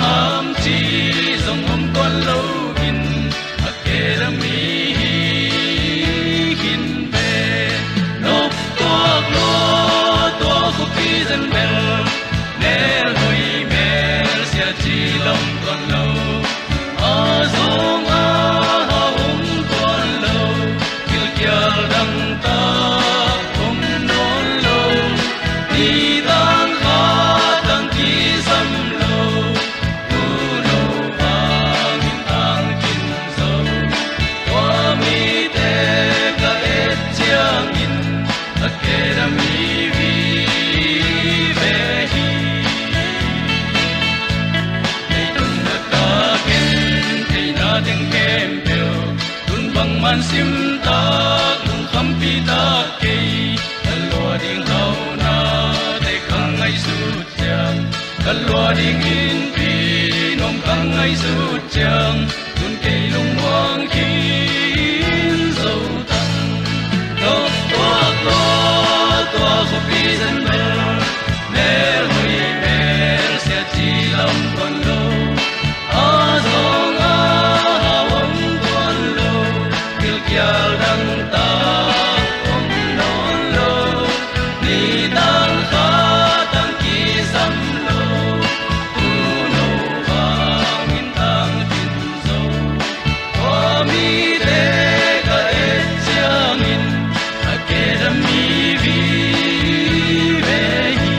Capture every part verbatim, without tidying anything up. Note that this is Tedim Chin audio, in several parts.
Ham ci zong om tuan lo in, a ke lam mi hi khin ve. Nop tuak lua tua khuapi zen bel, mel hoih mel sia ci lam tuan lo. A zong a hau om tuan lo, gilkial dang tak om nawn lo. Ni tang kha tang kisam lo, tuuno vangin tang kin zo. Tua mite ka et ciangin, a ke lam mi vive hi. Leitung na ka ken theina teng khempeuh, tun bangman sim tak, lungkhampi tak kei, ka lua ding hauna te ka ngaihsut ciang, ka lua ding innpi nuam ka ngaihsut ciang, tun kei lungmuang khin zo tang. Nop tuak lua tua khuapi zen bel, mel hoih mel sia ci lam tuan lo. A zong a hau om tuan lo, gilkial dang tak om nawn lo. Ni tang kha tang kisam lo, tuuno vangin tang kin zo. Tua mite ka et ciangin, a ke lam mi vive hi.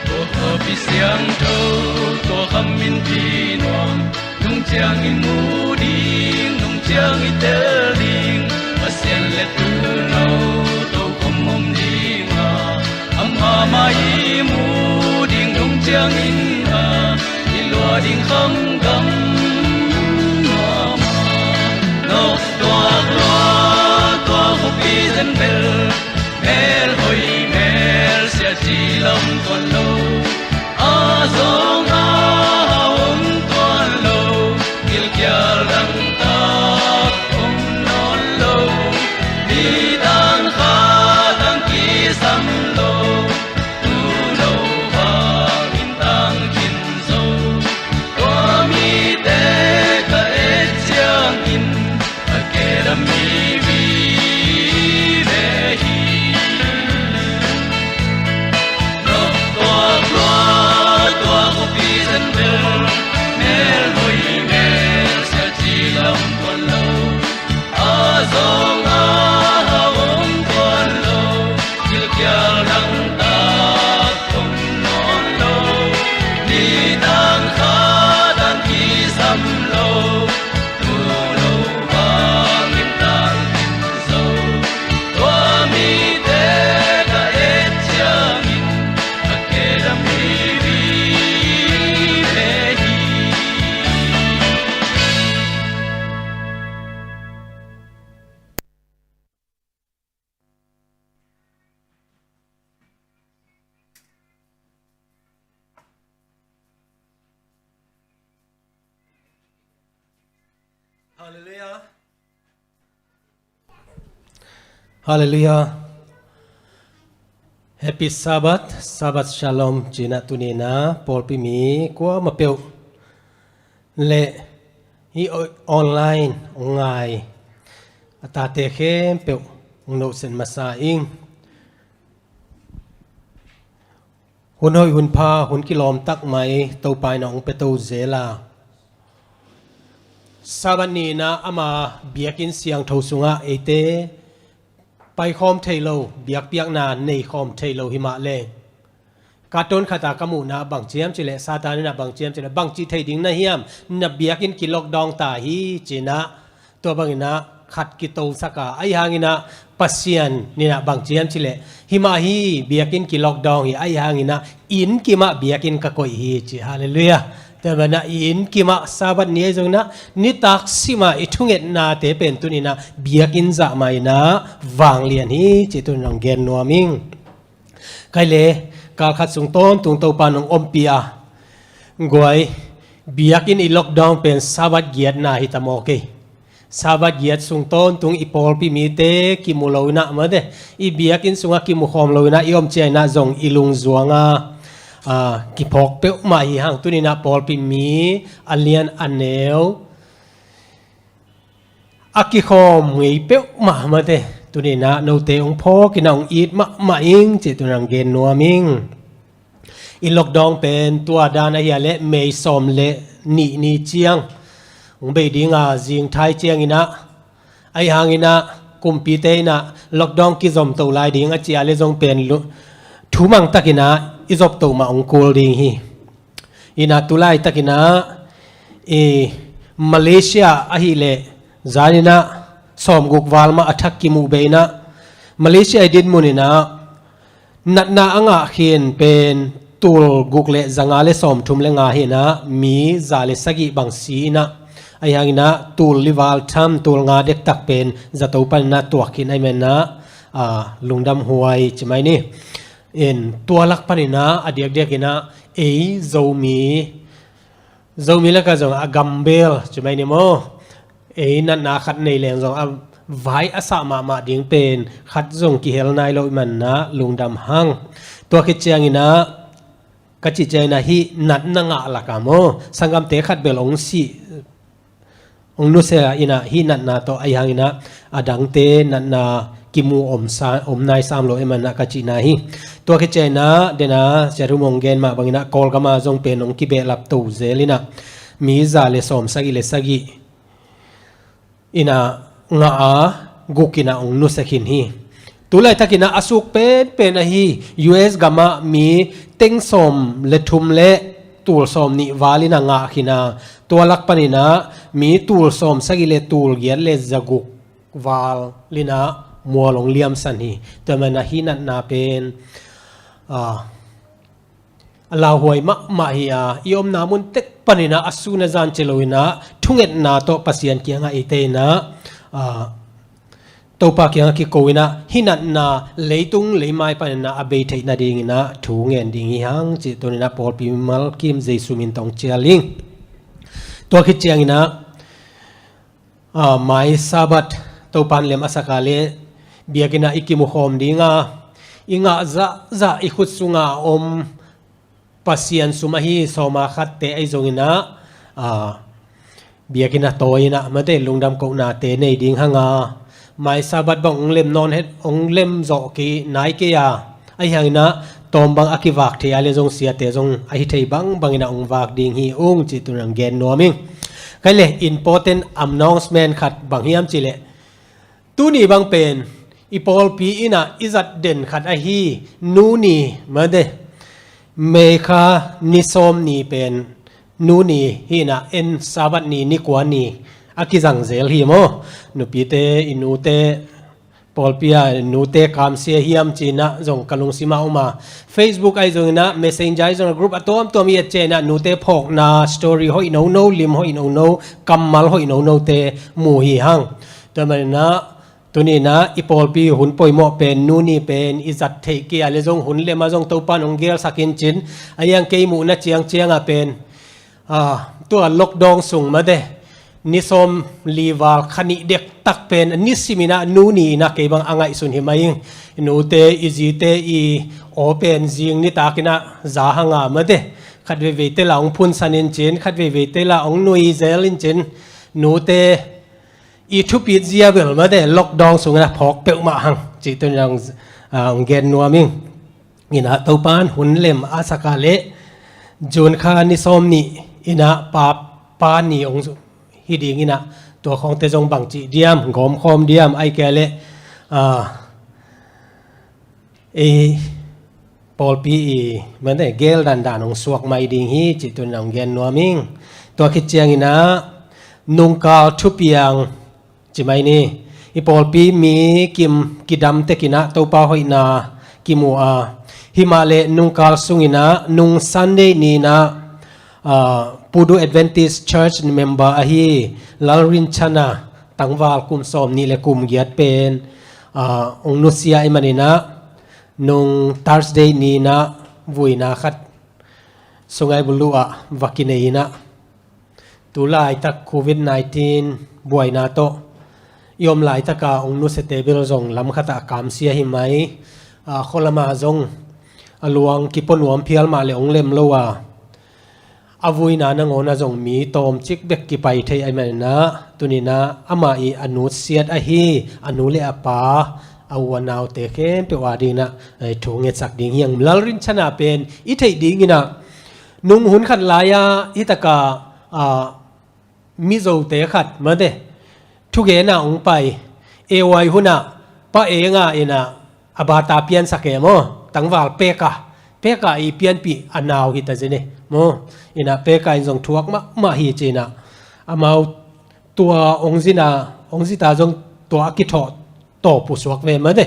Tua khuapi siangtho, tua kham innpi nuam, nung ciangin mu ding, nung ciangin tel ding, Pasian le tuuno tokhom om ding a, amah mah i mu ding, nung ciangin a i lua ding kham gam mahmah. Nop tuak lua tua khuapi zen bel, mel hoih mel sia ci lam tuan lo. A zong a hau om tuan lo, gilkial dang tak om nawn lo. Ni tang kha tang kisam lo, tuuno vangin tang kin zo. Tua mite ka et ciangin, a ke lam mi vive hi. Nop tuak lua tua khuapi zen bel, mel hoih mel sia ci lam tuan lo. A zong a hau om tuan lo, gilkial dang tak om nawn lo. Ni tang kha tang kisam lo, tuuno vangin tang kin zo. Tua mite ka et ciangin, a ke lam mi vive hi. Halleluiah. Halleluiah. Happy Sabbath, Sabbath Shalom, ci-in ah tuni-in ah pawlpi mi kuamah peuh le hih online hong ngai a tate khempeuh hong nohset masa ing. Hun hoih hun pha, hun kilawm tak mai Topa in ah hong pia to zel a, Sabbath ni-in ah ama biakinn siangtho sungah eite paikhawm thei lo, biakpiakna neikhawm thei lo hi mah leng, ka ton khat a ka muhna bang ci hiam cih leh, Satan in ah bang ci hiam cih leh, bangci thei ding na hiam, na biakinn ki-lockdown ta hi ci-in ah, tua bangin ah khat kitosak a, ahi hangin ah Pasian in ah bang ci hiam cih leh, hih mah hi, biakinn ki-lockdown hi, ahi hangin ah inn kimah biakinn ka koih hi ci. Halleluiah. Tua manin ah inn kimah Sabbath ni ahi zongin ah nitak simah i thungetnate pen tuni-in ah biakinn zah mah in ah vanglian hi cih tuni-in hong gen nuam ing. Kai le, kalkhat sung tawntung Topa nong ompih a, guai, biakinn i lockdown pen Sabbath giatna hi ta maw kei. Sabbath giat sung tawntung i pawlpi mite kimu lo inah mate, i biakinn sungah kimu khawm lo inah i om ciang inah zong i lungzuanga, aa, kiphawk peuhmah hi hang. Tuni inah pawlpi mi a lian a neu a kikhawm ngei peuhmah mate, tuni inah note hong phawk inah hong it mahmah ing cih tuni inah hong gen nuam ing. I lockdown pen tua dan ahi a leh May sawm le nih ni ciang hong bei dinga, zingthai ciang inah, ahi hang inah kumpite inah lockdown kizom to lai ding a ci a leh zong pen lu-, thumang tak inah i zop to mah hong kul ding hi. Inah tulaitak inah i Malaysia ahih leh zan inah sawmguk val mah a thak kimu bei inah, Malaysia i dinmun inah natna a ngah khin pen tul guk le za nga le sawmthum le nga hi inah, mi za le sagih bang si inah, ahi hang inah tul li val tham, tul nga dektak pen zato pan inah tuak khin ahih man inah, aa, lungdam huai ci mai ni. In tua lak pan inah a diakdiak inah ei Zomi, Zomi lakah zong a gambel ci mai ni maw, ei natna khat nei leng zong a vai a sah mahmah ding pen khat zong kihel nai lo ahih man inah lungdam hang. Tua khit ciang inah ka cih ciang inah hih natna ngah lakah maw, sanggamte khat bel hong sih, hong nusia inah hih natna tawh, ahi hang inah a dangte natna kimu om sa-, om nai sam lo ahih man inah ka cihna hi. Tua khit ciang inah dena Sia Thum hong gen mah bang inah Kawlgam ah zong pen hong kibehlap to zel inah mi za le sawm sagih le sagih inah ngah a, guk inah hong nusia khin hi. Tulaitak inah a suk penpen ahi U S gam ah mi teng sawm le thum le tul sawm nih val inah ngah khin a, tua lak pan inah mi tul sawm sagih le tul giat le za guk val inah mual hong liamsan hi. Tua man inah hih natna pen, aa, a lauhuai mahmah hi a, i omna mun tek pan inah a sun a zan ci lo inah thungetna tawh Pasian kiangah eite inah, aa, Topa kiangah kiko inah hih natna leitung leimai pan inah a bei theih nading inah thu ngen ding hi hang cih tuni inah pawlpi mimal kim Jesu min tawh hong cial ing. Tua khit ciang inah, aa, mai Sabbath Topa in lem a sak a leh biakinn ah i kimu khawm ding a, i ngah zahzah i khut sungah a om Pasian sum ahi sawma khatte ahi zong inah, aa, biakinn ah tawi inah mate lungdam kohnate nei ding hang a, mai Sabbath bang hong lem nawn het, hong lem zawh kei nai kei a, ahi hang inah tawm bang a kivak thei a leh zong siate zong ahi thei bangbang inah hong vak ding hi ung cih tuni inah hong gen nuam ing. Kai le, important announcement khat bang hiam cih leh, tuni bang pen i pawlpi inah i zat den khat ahi Nu Ni mate, May kha ni sawm ni pen Nu Ni hi inah, en Sabbath ni, ni kua ni a kizang zel hi maw. Nupite, i nute, pawlpi ah nute kamsia hiam ci inah zong ka lungsim ah om a, Facebook ahi zong inah, Messenger ahi zong, group a tuamtuam i et ciang inah nute phawkna story hoih nono, lim hoih nono, kammal hoih nonote mu hi hang. Tua man inah tuni inah i pawlpi hun poimawh pen Nu Ni pen i zat theih kei a leh zong hun lem ah zong Topa in hong gelsak in cin, ahi hang kei muhna ciangciang ah pen, aa, tua lockdown sung mate, ni sawm li val kha nih dektak pen nisim inah Nu Ni inah kei bang a ngaihsun hi mai ing. I nute, i zite, i aw pen zing nitak inah za hang a mate, khat veivei tel ah hong phunsan in cin, khat veivei tel ah hong nui zel in cin, nute i thupit zia bel mate lockdown sung inah phawk peuhmah hang cih tuni inah hong, aa, hong gen nuam ing. Inah Topa in hun lem a sak a leh June kha ni sawm nih inah pa, pa ni hong hi ding inah, tua khawngte zong bangci diam, gawmkhawm diam, ahih kei leh, aa, ei pawlpi i mate gel dandan hong suak mai ding hi cih tuni inah hong gen nuam ing. Tua khit ciang inah nungkal thupiang ci mai ni. I pawlpi mi kim kidam tek inah Topa hoihna kimu a, himah leh nungkal sung inah nung Sunday ni inah, aa, Pudu Adventist Church member ahi Lalrinchana tangval kum sawm nih le kum giat pen, aa, hong nusia ahih man inah Nung Thursday ni-in ah vuina khat Sungai Buloh ah va kinei-in ah, tu laitak covid nineteen buaina tawh i om laitaka hong nusiate bel zong lam khatah a kamsia hi mai. A, khualama zong a luang kipua nuam phial mah le hong lem lo a, a vuina nangawn ah zong mi tawmcik bek kipai thei ahih manin ah, tuni-in ah amah i a nusiat ahi a nu le a pa, a u a naute khempeuh adingin ah, eh, thu ngetsak ding hi hang. Lalrinchana pen i theih dingin ah, nung hun khat lai-a hitakah, ah, Mizote khat mate, thugena hong pai, A Y hunah Pa Enga in ah a bata piansak e maw, tangval peka, peka i pianpih a nau hi ta zen e maw. In ah peka in zong thuak mahmah hi ci-in ah, amau tua hong zina, hong zita zong tua a kithawh tawh pusuak ve mate.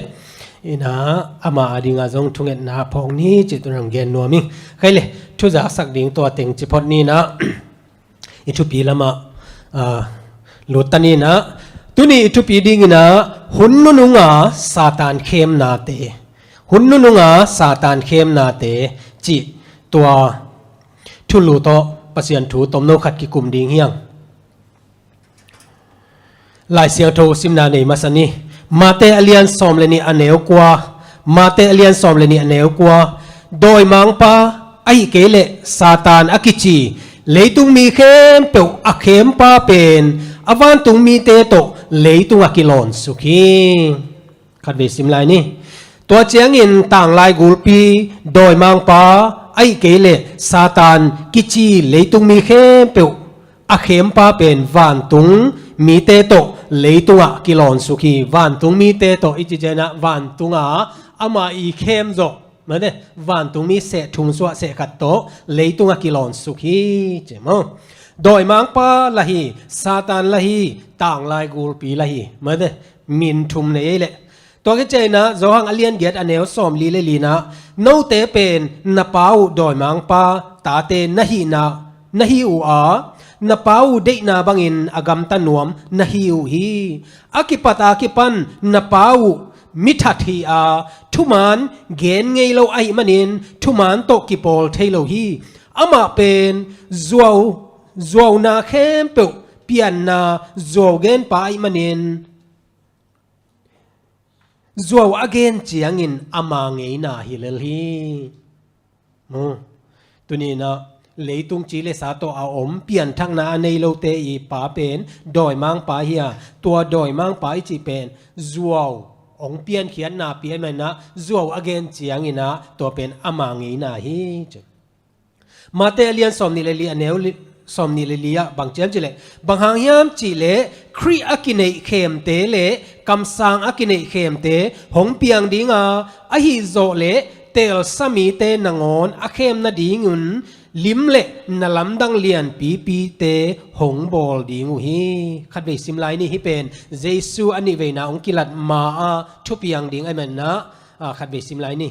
In ah ama adinga zong thungetna phawk ni cih tu-in hong gen nuam ing. Khaile, thu zaksak ding tua teng ci phot ni-in ah, i thupi lamah, ah, lut ta ni-in ah, tuni i thupi dingin ah hun nununga Satan khemnate, hun nununga Satan khemnate cih tua thulu tawh Pasian thu tomno khat kikum ding hi hang. Lai Siangtho simna nei masa ni. Mate a lian sawm le nih a neu kua. Mate a lian sawm le nih a neu kua. Dawimangpa ahih kei leh Satan a kici, leitung mi khempeuh a khempa pen a vantung mite tawh leitungah kilawn suk hi. Khatvei sim lai ni. Tua ciangin tanglai gulpi, dawimangpa ahih kei leh Satan kici leitung mi khempeuh a khempa pen vantung mite tawh leitungah kilawn suk hi. Vantung mite tawh i ci ciangin ah, vantunga ama i khem zawh mate, vantung mi seh thum suah seh khat tawh leitungah kilawn suk hi ci maw. Dawimangpa la hi, Satan la hi, tanglai gulpi la hi mate, min thum nei ei leh. Tua khit ciangin ah Johan a lian giat a neu sawm li le li-in ah, note pen na pa uh dawimangpa tate na hihna, na hi uh a, na pa uh deihna bangin a gamta nuam na hi uh hi. A kipat a kipan na pa uh mi that hi a, thuman gen ngei lo ahih manin thuman tawh kipawl thei lo hi. Amah pen zuau, zuauna khempeuh pianna zuau genpa ahih manin, zuau a gen ciangin ama ngeina hi lel hi. Mu. Tuni-in ah leitung ci le sa tawh a om pianthakna a nei lote i pa pen dawimangpa hi a, tua dawimangpa i cih pen zuau hong piankhiatna pi ahih manin ah zuau a gen ciangin ah tua pen ama ngeina hi. Mate a lian sawm nih le li a neu li, sawm nih le li ah bang ci hiam cih leh, bang hang hiam cih leh Khrih a kineih khemte le kamsang a kineih khemte hong piang ding a, ahi zawh leh teelsa mite nangawn a khem nadingun lim le na lamdang lianpipite hong bawl ding uh hi. Khatvei sim lai ni, hih pen Jesu a nihveina hong kilat ma-a thupiang ding ahih manin ah, ah, khatvei sim lai ni.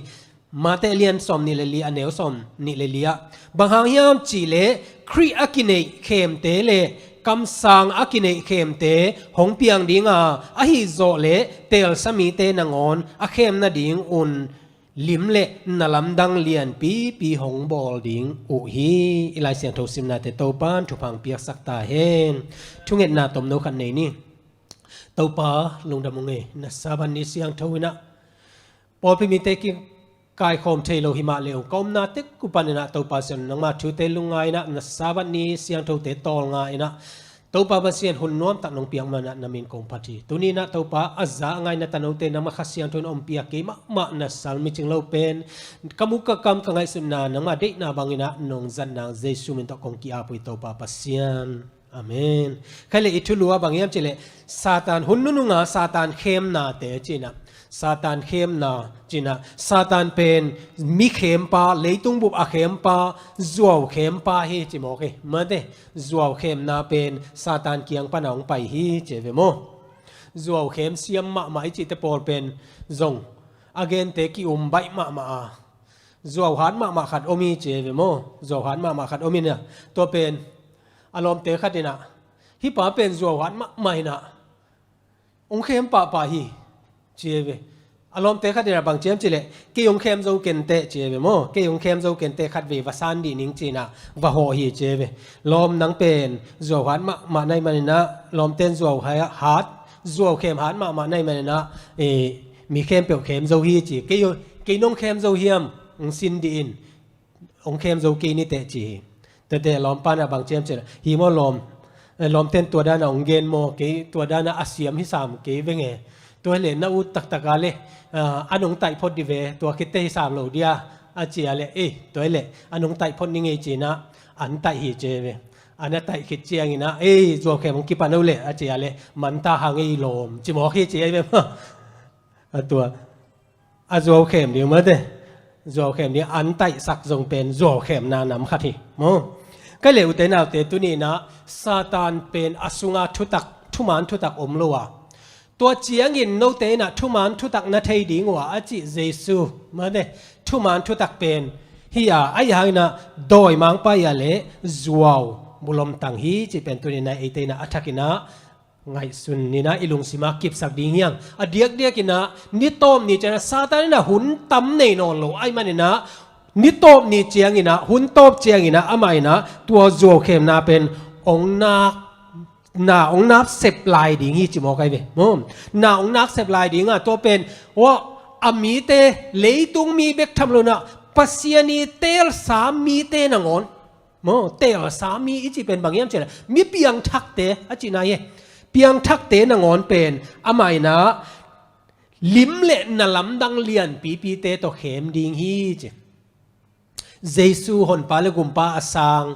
Mate a lian sawm nih le li a neu sawm nih le li ah, bang hang hiam cih leh Khrih a kineih khemte le kamsang a kineih khemte hong piang ding a, ahi zawh leh teelsa mite nangawn a khem nadingun lim le na lamdang lianpipi hong bawl ding uh hi. I Lai Siangtho simnate Topa'n thupha hong piaksak ta hen. Thungetna tomno khat nei ni. Topa, lungdam ung ei, na Sabbath ni siangtho in ah pawlpi mite kikaikhawm thei lo hi mah le ung, ka omna tek uh panin ah Topa Pasian, nangma thute lungngai in ah, na Sabbath ni siangthote tawlnga in ah, Topa Pasian, hun nuamtak nong piak manin ah na min kong phat hi. Tuni in ah Topa, a za a ngai na tanote nangma Kha Siangtho in hong piak kei mahmah, na sal micing lo pen ka muk ka kam ka ngaihsutna nangma deihna bangin ah nong zat nang Jesu min tawh kong ki-ap uh hi, Topa Pasian. Amen. Khaile, i thulu ah bang hiam cih leh Satan, hun nununga Satan khemnate ci-in ah, Satan khemna ci-in ah, Satan pen mi khempa, leitung bup a khempa, zuau khempa hi ci mawk hi. Mate, zuau khemna pen Satan kiang pan a hong pai hi ci ve maw. Zuau khem siam mahmah i cihte pawl pen zong a gente ki-um baih mahmah a, zuau hat mahmah khat om hi ci ve maw. Zuau hat mahmah khat om hi in ah, tua pen a lawmte khat in ah, hih pa pen zuau hat mahmah in ah, hong khem pahpah hi ci ve. A lawmte khat inah bang ciam cileh, kei hong khem zo kenteh ci e ve maw. Kei hong khem zo kenteh, khat vei va san dih ning cinah va hawh hi ci e ve. Lawm, nang pen zuau hat mahmah na hih maninah, lawmten zuau hat, zuau khem hat mahmah na hih maninah, eh, mi khempeuh khem zo hi ci. Kei, kei nong khem zo hiam, hong sin dih in. Hong khem zo kei niteh ci hi. Tuate lawmpa inah bang ciam cileh, hi maw lawm, eh, lawmten tua danah hong gen maw, kei tua danah a siam hi sam kei veng e. Tua hileh na ut taktak a leh, ah, an hong taih phot dih ve, tua khitteh hi sam lo dia, a ci a leh, eh, tua hileh an hong taih phot ni ngei cinah an taih hi ci e ve. An a taih khit cianginah, eh, zuau khem hong kipan o leh, a ci a leh, manta hang ei lawm ci mawk hi ci e ve maw. A tua a zuau khem ding mate. Zuau khem ding, an taihsak zong pen zuau khemna nam khat hi maw. Kei le ute naute, tuninah Satan pen a sunga thutak, thuman thutak om lo a, tua ciangin note inah thuman thutak na thei ding uh a, a cih Jesu mate, thuman thutak pen hi a, ahi hanginah dawimangpa hi a leh zuau bulomtang hi cih pen tuninah eite inah a thakinah ngaihsun inah i lungsima kipsak ding hi hang. A diakdiakinah ni tawp ni cianginah Satan inah hun tam nei nawn lo ahi maninah, ni tawp ni cianginah, hun tawp cianginah amah inah tua zuau khemna pen hong nak, na hong nak sep lai ding hi ci mawk ahi ve maw. Na hong nak sep lai ding a, tua pen aw, a mite, leitung mi bek tham lo inah, Pasian i teelsa mite nangawn maw, teelsa mi i cih pen bang hiam cileh, mi piangthakte a cihna hi. Piangthakte nangawn pen amah inah lim le na lamdang lianpipite tawh khem ding hi ci. Jesu honpa le gumpa a sang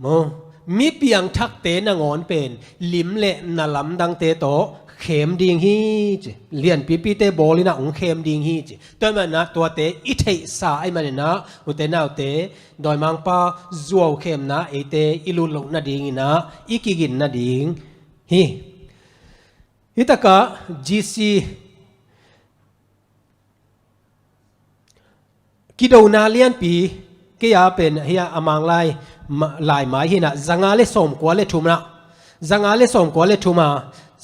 maw, mi piangthakte nangawn pen lim le na lamdangte tawh khem ding hi ci. Lianpipite bawl inah hong khem ding hi ci. Tua maninah tuate i theihsa ahi maninah, ute naute, dawimangpa zuau khemna eite i lut loh nadinginah i kigin nading hi. Hitakah G C kidona lianpi, kei a pen hi a, a Manglai ma-, laimai hinah, zanga le sawmkua le thum inah, zanga le sawmkua le thum a,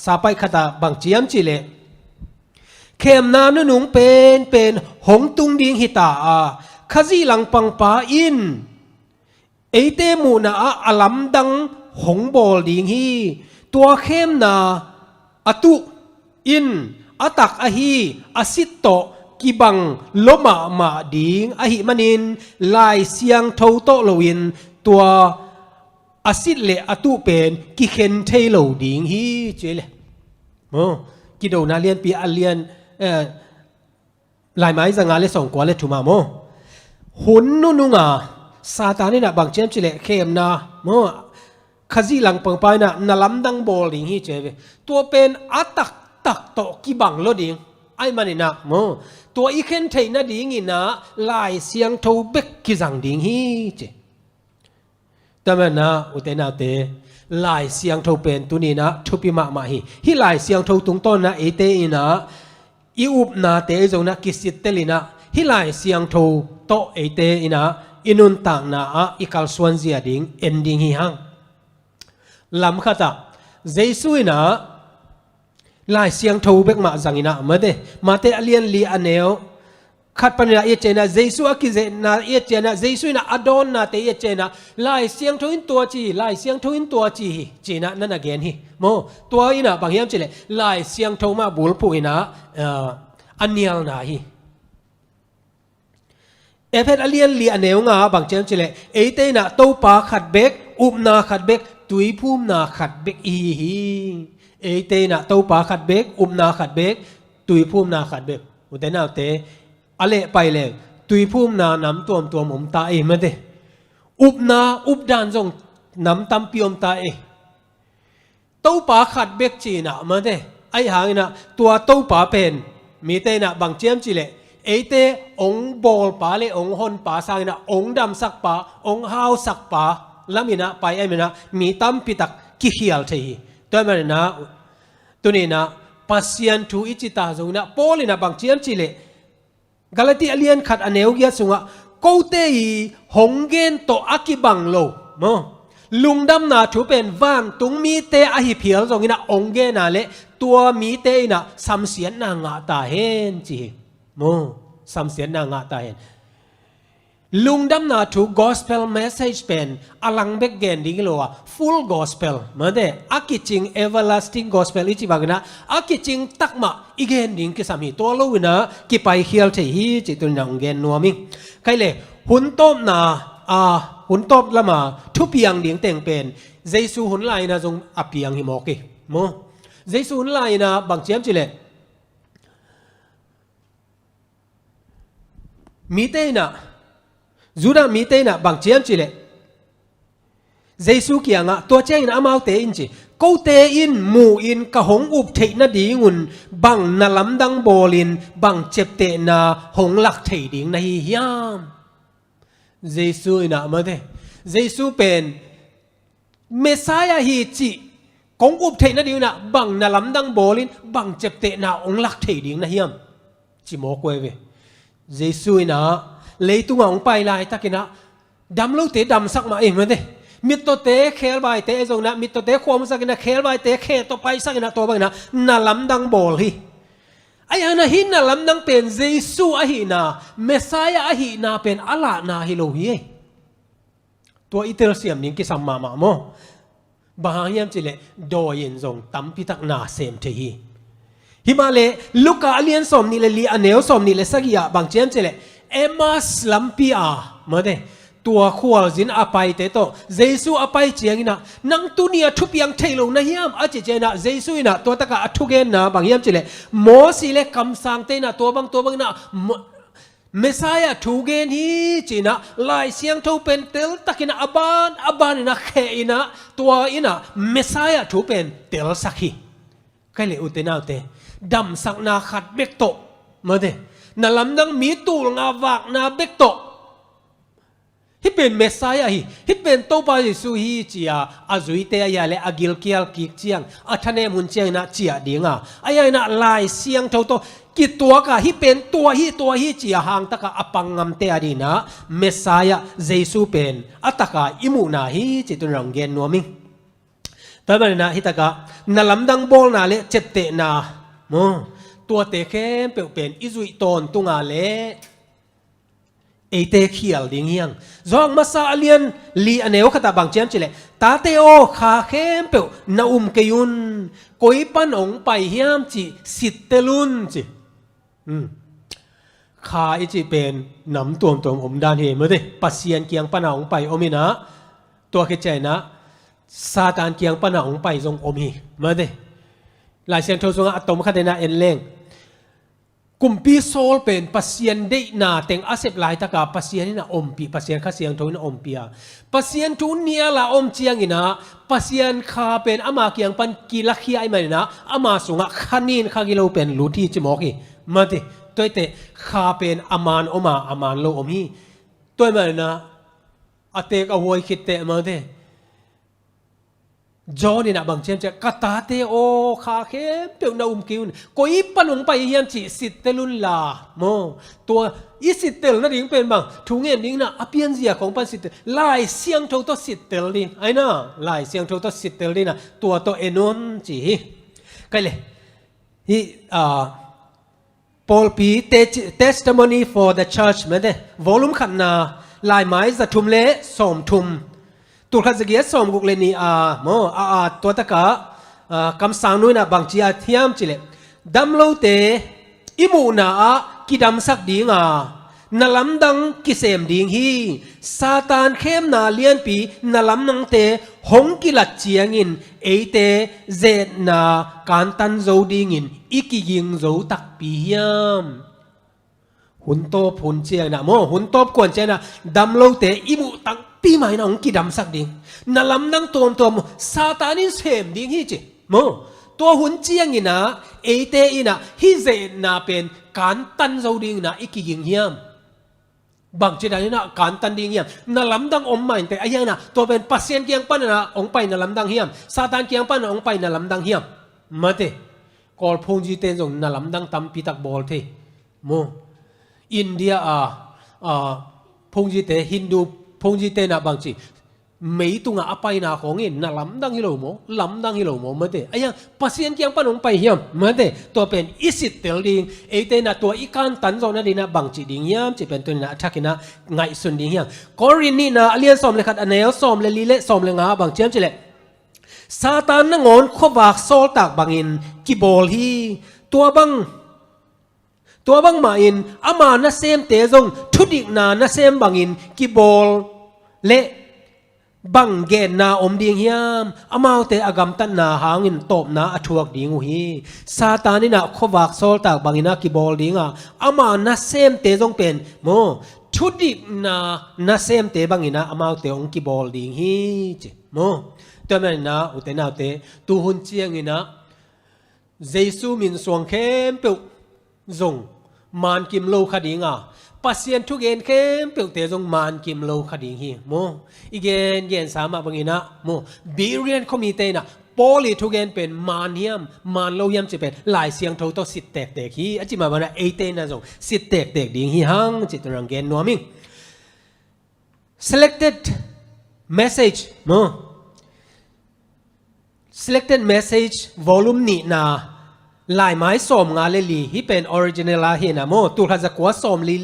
sapaih khatah bang ciam cileh, khemna nunung penpen hong tung ding hita a, Khazih langpangpa in eite muhna ah a lamdang hong bawl ding hi. Tua khemna a tuh in a tak ahi a sit tawh kibang lua mahmah ding ahih manin Lai Siangtho tawh loin tua a sit le a tuh pen kikhen thei lo ding hi ci e le. Maw, kidona lianpi a lian, eh, laimai zanga le sawmkua le thum a maw, hun nununga Satan inah bang ciam cileh khemna maw, Khazih langpangpa inah na lamdang bawl ding hi ci e ve. Tua pen a taktak tawh kibang lua ding ahi maninah maw, tua i khen theih nadinginah Lai Siangtho bek kizang ding hi ci. Tua maninah ute naute, Lai Siangtho pen tuninah thupi mahmah hi. Hih Lai Siangtho tungtawn inah eite inah i upnate zong inah kisittel inah hih Lai Siangtho tawh eite inah i nuntakna ah i kalsuan zia ding en ding hi hang. Lam khatah Jesu inah Lai Siangtho bek mah zang inah mate, Mate a lian li a neu khat paninah i et cianginah, Jesu a kizehna i et cianginah, Jesu inah a dawnnate i et cianginah, Lai Siangtho in tua ci hi, Lai Siangtho in tua ci hi cinah na na gen hi. Maw, tua inah bang hiam cileh, Lai Siangtho mah bulphuh inah, ah, a nialna hi. Efet a lian li a neu nga bang ciam cileh, eite inah Topa khat bek, upna khat bek, tuiphumna khat bek i hi hi. Eite inah Topa khat bek, upna khat bek, tuiphumna khat bek. Ute naute, a leh pai leng tuiphumna nam tuamtuam om ta ei mate. Upna, updan zong nam tampi om ta ei. Topa khat bek cinah mate, ahi hanginah tua Topa pen mite inah bang ciam cileh, eite hong bawlpa le hong honpa sanginah hong damsakpa, hong hausakpa laminah pai ahi maninah mi tampitak kikhial thei hi. Tua maninah tuninah Pasian thu i cita zonginah Paul inah bang ciam cileh, Galati a lian khat a neu giat sungah, kote i hong gen tawh a kibang lo maw, lungdamna thu pen vantung mite ahi phial zonginah hong gen a leh tua mite inah samsiatna ngah ta hen ci hi. Maw, samsiatna ngah ta hen. Lungdamna thu, gospel message pen a lang bek gen ding hi lo a, full gospel, mate, a kicing everlasting gospel i cih bangin ah a kicing takmah i gen ding kisam hi. Tua lo-in ah kipaikhial thei hi cih tuni-in ah hong gen nuam ing. Kei le, hun tawpna, a, hun tawp lama thupiang ding teng pen Jesu hun lai-in ah zong a piang hi mawk hi. Maw, Jesu hun lai-in ah bang ci hiam cih leh, mite in ah, Judah mite in ah bang ci hiam cih leh, Jesu kiangah, tua ciangin amaute in ci, kote in mu-in ka hong up theih nadingun bang na lamdang bawlin bang ciaptehna hong lak thei ding na hi hiam? Jesu in ah, mate, Jesu pen Messiah hi cih kong up theih nadingun ah bang na lamdang bawlin bang ciaptehna hong lak thei ding na hiam? Ci mawk uh hi ve. Jesu in ah leitungah hong pai laitakin ah damlote damsak mah hi, mate. Mittawte khebaite, ahi zongin ah mittawte khuamusakin ah khebaite khe tawh paisakin ah tua bangin ah na lamdang bawl hi. Ahi hangin ah hih na lamdang pen Jesu ahihna, Messiah ahihna pen a lahna hi lo hi. Tua i telsiam ding kisam mahmah maw. Bang hang hiam cih leh dawi-in zong tampitak na sem thei hi. Himahleh Luka a lian sawmnih le li, a neu sawmnih le sagih ah bang ci hiam cih leh, Emmaus lampi a, mate, tua khualzin a paite tawh Jesu a pai ciangin ah, nang tuni-a thupiang thei lo na hiam? A cih ciangin ah Jesu in ah tua takah a thugenna bang hiam cih leh, Moses le kamsangte in ah tua bang tua bangin ah Mo-, Messiah thu gen hi ci-in ah Lai Siangtho pen teltakin ah a ban a banin ah khe-in ah, tua in ah Messiah thu pen telsak hi. Kei le, ute naute, damsakna khat bek tawh, mate, na lamdang mi tul nga vakna bek tawh, hih pen Messiah hi, hih pen Topa Jesu hi ci-a a zuite ahi a leh a gilkial kik ciang, a thanem hun ciangin ah ciah ding a, ahi hangin ah Lai Siangtho tawh kituak a, hih pen tua hi, tua hi ci-a hangtak a a pang ngamte adingin ah Messiah Jesu pen a tak a i muhna hi cih tuni-in ah hong gen nuam ing. Tua ahih manin ah hih tak a na lamdang bawlna le ciaptehna, maw, tuate khempeuh pen i zuih tawntung a leh eite khial ding hi hang. Johan masa a lian li, a neu khat ah bang ci hiam cih leh, tate aw, kha khempeuh na um kei un, koi pan hong pai hiam cih sittel un ci. Hmm. Kha i cih pen nam tuamtuam om dan hi, mate. Pasian kiang pan a hong pai om in ah, tua khit ciangin ah Satan kiang pan a hong pai zong om hi, mate. Lai Siangtho sungah a tom khat in ah en leng, Kumpi Saul pen Pasian deihna teng a sep laitak a Pasian in a ompih, Pasian Kha Siangtho in a ompih a, Pasian thu nial a om ciangin ah Pasian Kha pen ama kiang pan kilakhia ahih manin ah ama sungah kha nin kha gilo pen lut hi ci mawk hi, mate. Tua hi teh, kha pen a man om a, a man lo om hi. Tua ahih manin ah a teek a huai khit teh, mate, John in ah bang ci hiam cih leh, ka tate aw, kha khempeuh na um kei un, koi pan hong pai hiam cih sittel un la, maw. Tua i sittel nading pen bang, thu ngen dingin ah a pianzia khawng pan sittel, Lai Siangtho tawh sittel ding, ahi na, Lai Siangtho tawh sittel dingin ah tua tawh en un ci hi. Kei le, hih, ah, Pawlpi Te-, Testimony for the Church, mate, volume khatna, laimai za thum le sawm thum, tul khat za giat sawm guk le nih a, maw, a, a, tua tak a, a, kamsangnu in ah bang ci hiam cih leh, damlote i muhna ah kidamsak ding a, na lamdang kisem ding hi. Satan khemna lianpi na lamdangte hong kilat ciangin eite zetna kantan zo dingin i kiging zo takpi hiam? Hun tawp hun ciangin ah, maw, hun tawp kuan ciangin ah damlote i muh takpi mah in ah hong kidamsak ding. Na lamdang tuamtuam Satan in sem ding hi ci, maw. Tua hun ciangin ah eite in ah hih zetna pen kantan zo dingin ah i kiging hiam? Bangci danin ah kantan ding hiam? Na lamdang om mah inteh, ahi hangin ah tua pen Pasian kiang panin ah hong pai na lamdang hiam, Satan kiang panin ah hong pai na lamdang hiam? Mate. Kawl phungzite in zong na lamdang tampi tak bawl thei, maw. India a, a, phungzite, Hindu phungzite in ah bangci, meitungah a paina khawng in na lamdang hi lo maw, lamdang hi lo maw, mate. Ahi hang Pasian kiang pan hong pai hiam, mate. Tua pen i sittel ding, eite in ah tua i kantan zawh nading in ah bangci ding hiam cih pen tuni in ah a thak in ah ngaihsun ding hi hang. Korin nihna a lian sawm le khat, a neu sawm le li le sawm le nga ah bang ci hiam cih leh, Satan nangawn khuavak sawltak bangin kibawl hi. Tua bang, tua bangmah in ama nasemte zong thudikna nasem bangin kibawl leh bang genna om ding hiam? Amaute a gamtatna hangin tawpna a thuak ding uh hi. Satan in ah khuavak sawltak bangin ah kibawl ding a, ama nasemte zong pen maw, thudikna nasemte bangin ah amaute hong kibawl ding hi ci maw. Tua manin ah ute naute, tuhun ciangin ah Jesu min suang khempeuh zong mankim lo kha ding a, Pasian thugen khempeuhte zong mankim lo kha ding hi maw. I gen gensa mah bangin ah maw, Berean khuamite in ah Paul i thugen pen man hiam, man lo hiam cih pen Lai Siangtho tawh sit tektek hi. A cih mah bangin ah eite in ah zong sit tektek ding hi hang cih tuni in ah gen nuam ing. Selected Message maw, Selected Message volume nihna, laimai sawmnga le li, hih pen original ah hi in ah maw, tulkhat zakua sawmli,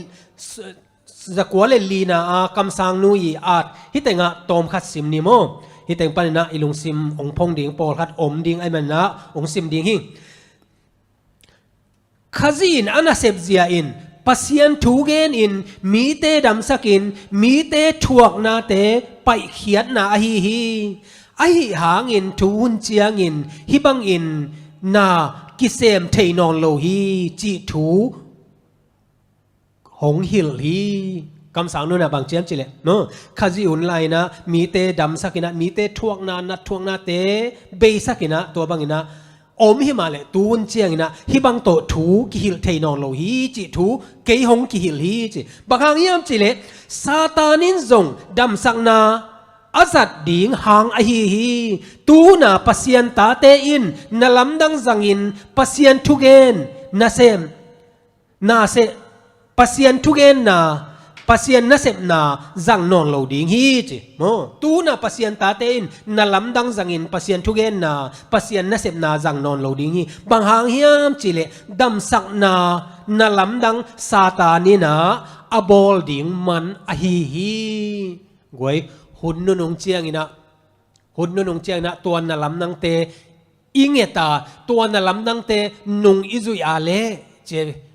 zakua le lina ah kamsangnu i at, hih tengah tawmkhat sim ni maw. Hih teng panin ah i lungsim hong phong ding pawlkhat om ding ahih manin ah hong sim ding hi. Khazih in a nasep zia in Pasian thu genin mite damsakin mite thuaknate paihkhiatna ahi hi. Ahi hangin thu hun ciangin hih bangin na kisem thei nawn lo hi cih thu hong hilh hi. Kamsangnu in ah bang ci hiam cih leh, no, Khazih hun lai-in ah mite damsakin ah, mite thuakna, nat thuaknate beisakin ah, tua bangin ah om hi mah leh tu hun ciangin ah hih bang tawh thu kihilh thei nawn lo hi cih thu kei hong kihilh hi ci. Bang hang hiam cih leh Satan in zong damsakna a zat ding hang ahi hi. Tu hun ah Pasian tate in na lamdang zangin Pasian thugen nasem, nasem, Pasian thugenna, Pasian nasepna zang nawn lo ding hi ci. Maw, tu hun ah Pasian tate in na lamdang zangin Pasian thugenna, Pasian nasepna zang nawn lo ding hi. Bang hang hiam cih leh damsakna na lamdang Satan in ah a bawl ding man ahi hi. Guai, hun nunung ciangin ah, hun nunung ciangin ah tua na lamdangte i nget a, tua na lamdangte nung i zuih a leh ci.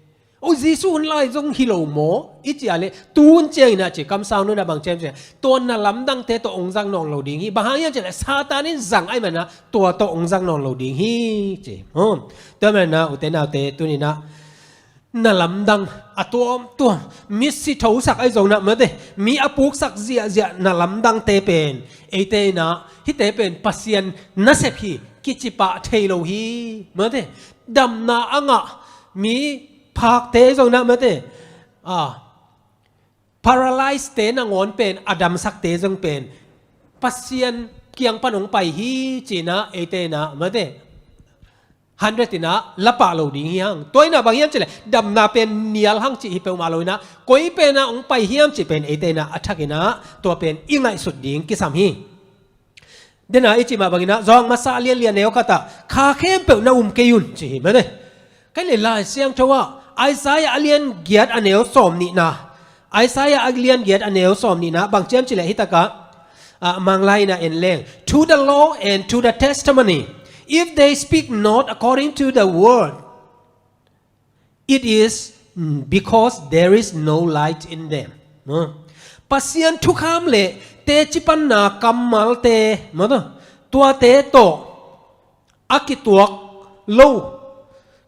O, Jesu hun lai zong hi lo maw i ci a leh, tu hun ciangin ah ci, kamsangnu in ah bang ci hiam cih leh, tua na lamdangte tawh hong zang nawn lo ding hi. Bang hang hiam cih leh Satan in zang ahih manin ah tua tawh hong zang nawn lo ding hi ci. Tua manin ah ute naute, tuni in ah na lamdang a tuamtuam, mi sithosak ahi zongin ah, mate, mi a puksak ziahziah na lamdangte pen, eite in ah hihte pen Pasian nasep hi, kicipah thei lo hi, mate. Damna a ngah mi phakte ahi zongin ah, mate, a, paralyze-te nangawn pen a damsakte zong pen Pasian kiang pan hong pai hi ci-in ah eite in ah, mate, hundred in ah la pah lo ding hi hang. Tua in ah bang hiam cih leh damna pen nial hang cih hi peuhmah lo in ah, koi pen ah hong pai hiam cih pen eite in ah a thak in ah tua pen i ngaihsut ding kisam hi. Dena i cih mah bangin ah, Johan masa a lian li a neu khat ah, kha khempeuh na um kei un ci hi, mate. Kei le Lai Siangtho ah Isaiah a lian giat a neu sawm nihna, Isaiah a lian giat a neu sawm nihna bang ci hiam cih leh hih takah, ah, Manglai in ah en leng, "To the law and to the testimony, if they speak not according to the word, it is because there is no light in them." Maw, Pasian thukham le teci panna kammalte, maw, tuate tawh a kituak lo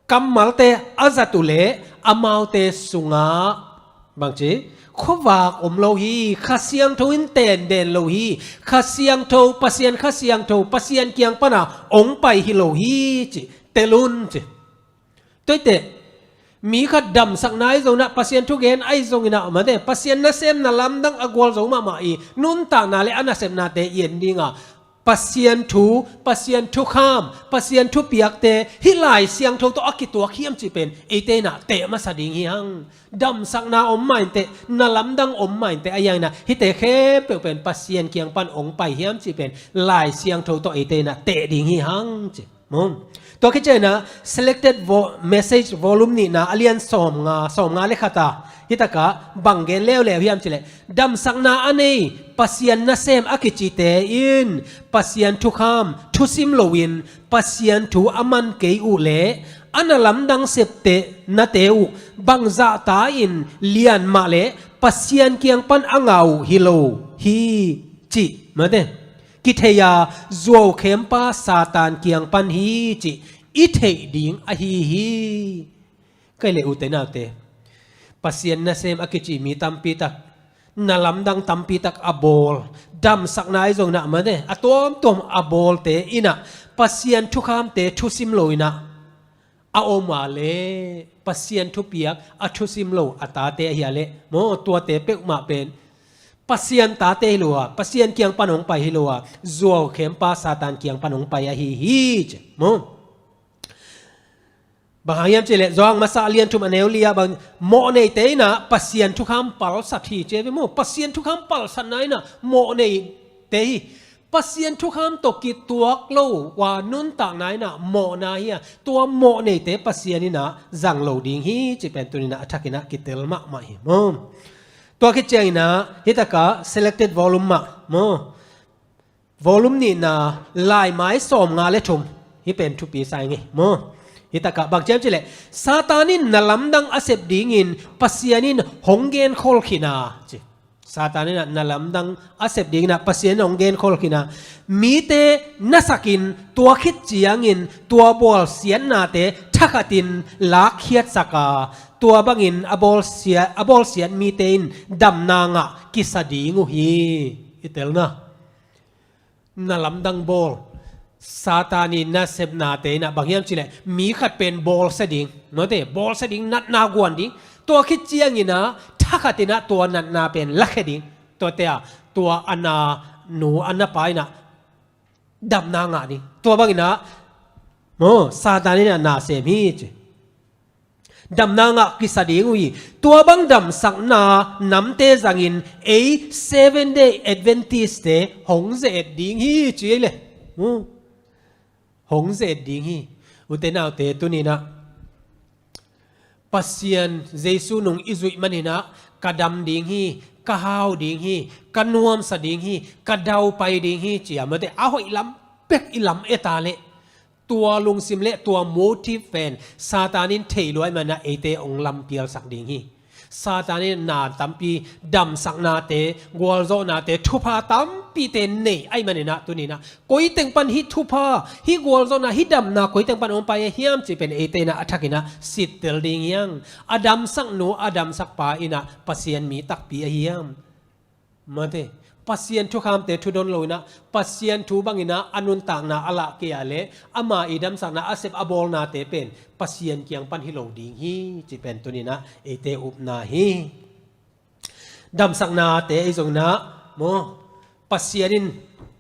kammalte a zat uh leh amaute sungah bangci, khuavak om lo hi. Kha Siangtho in tenden lo hi. Kha Siangtho, Pasian Kha Siangtho, Pasian kiang pan ah hong pai hi lo hi ci, tel un ci. Tuaiteh, mi khat damsakna ahi zongin ah, Pasian thugen ahi zongin ah, mate, Pasian nasemna lamdang a gualzo mahmah i nuntakna le a nasepnate i en ding a, Pasian thu, Pasian thukham, Pasian thupiakte hih Lai Siangtho tawh a kituak hiam cih pen eite inah teh masa ding hi hang. Damsakna om mah inteh, na lamdang om mah inteh, a hiang inah hihte khempeuh pen Pasian kiang pan hong pai hiam cih pen Lai Siangtho tawh eite inah teh ding hi hang ci. Maw? Tua khit ciang inah selected vo-, message volume nihna a lian sawmnga, sawmnga le khat a, hih takah bang gen leuleu hiam cih leh, damsakna a nei Pasian nasem a kicite in Pasian thukham thusim loin Pasian thu a man kei uh leh a na lamdang septeh nate uh bangzahta in lian mah leh Pasian kiang pan a ngah uh hi lo hi cih, mate, kithei a zuaukhempa Satan kiang pan hi cih i theih ding ahi hi. Kei le ute naute, Pasian nasem a kici mi tampi tak, na lamdang tampi tak a bawl, damsakna i zong inah, mate, a tuamtuam a bawlte inah Pasian thukhamte thusim lo inah a om a leh, Pasian thupiak a thusim lo a tate ahi a leh, maw, tuate peuhmah pen Pasian tate hi lo a, Pasian kiang pan hong pai hi lo a, zuaukhempa Satan kiang pan hong pai ahi hi ci. Maw? Bang hang hiam cih leh Johan masa a lian thum a neu li ah bang, mawhneite inah Pasian thukham palsat hi ci ve maw. Pasian thukham palsatna inah mawhneite hi. Pasian thukham tawh kituak lo a nuntakna inah mawhna hi a, tua mawhneite Pasian inah zang lo ding hi cih pen tuni inah a thak inah kitel mahmah hi maw. Tua khit ciang inah hih takah selected volume mah maw, volume nihna, laimai sawmnga le thum, hih pen thupi sa ing ei maw. Hih takah bang ci hiam cih leh, Satan in na lamdang a sep dingin Pasian in hong genkhol khin a ci. Satan in ah na lamdang a sep ding inah Pasian in hong genkhol khin a, mite nasakin tua khit ciangin tua bawlsiatnate thakhatin lakkhiatsak a, tua bangin a bawlsiat, a bawlsiat mite in damna ngah kisa ding uh hi. I telna, na lamdang bawl, Satan i nasepnate inah bang hiam cih leh mi khat pen bawlsia ding, mate, bawlsia ding, natna guan ding, tua khit ciang inah thakhat inah tua natna pen lakhia ding, tuate a, tua a na nu a na pa inah damna ngah ding, tua bang inah maw, Satan inah na sem hi ci. Damna ngah kisa ding uh hi. Tua bang damsakna namte zangin ei Seven Day Adventist-te hong ze-et ding hi ci ei le. Hmm. Hong ze-et ding hi. Ute naute, tuni inah Pasian Jesu nung i zuih man inah ka dam ding hi, ka hau ding hi, ka nuamsa ding hi, ka daupai ding hi ci a, mate, a hoih lam bek i lam-et a leh tua lungsim le tua motive pen Satan in thei lua ahih man inah eite hong lampialsak ding hi. Satan in na tampi, damsaknate, gualzawhnate, thupha tampite nei ahih man inah tuni inah koi teng pan hih thupha, hih gualzawhna, hih damna koi teng pan hong pai a hiam cih pen eite inah a thak inah sittel ding hi hang. A damsak nu, a damsak pa inah Pasian mi takpi ahi hiam? Mate, Pasian thukhamte thudon lo inah, Pasian thu bang inah a nuntakna a lah kei a leh ama i damsakna a sep a bawlnate pen Pasian kiang pan hi lo ding hi cih pen tuni inah eite upna hi. Damsaknate ei zong inah maw, Pasian in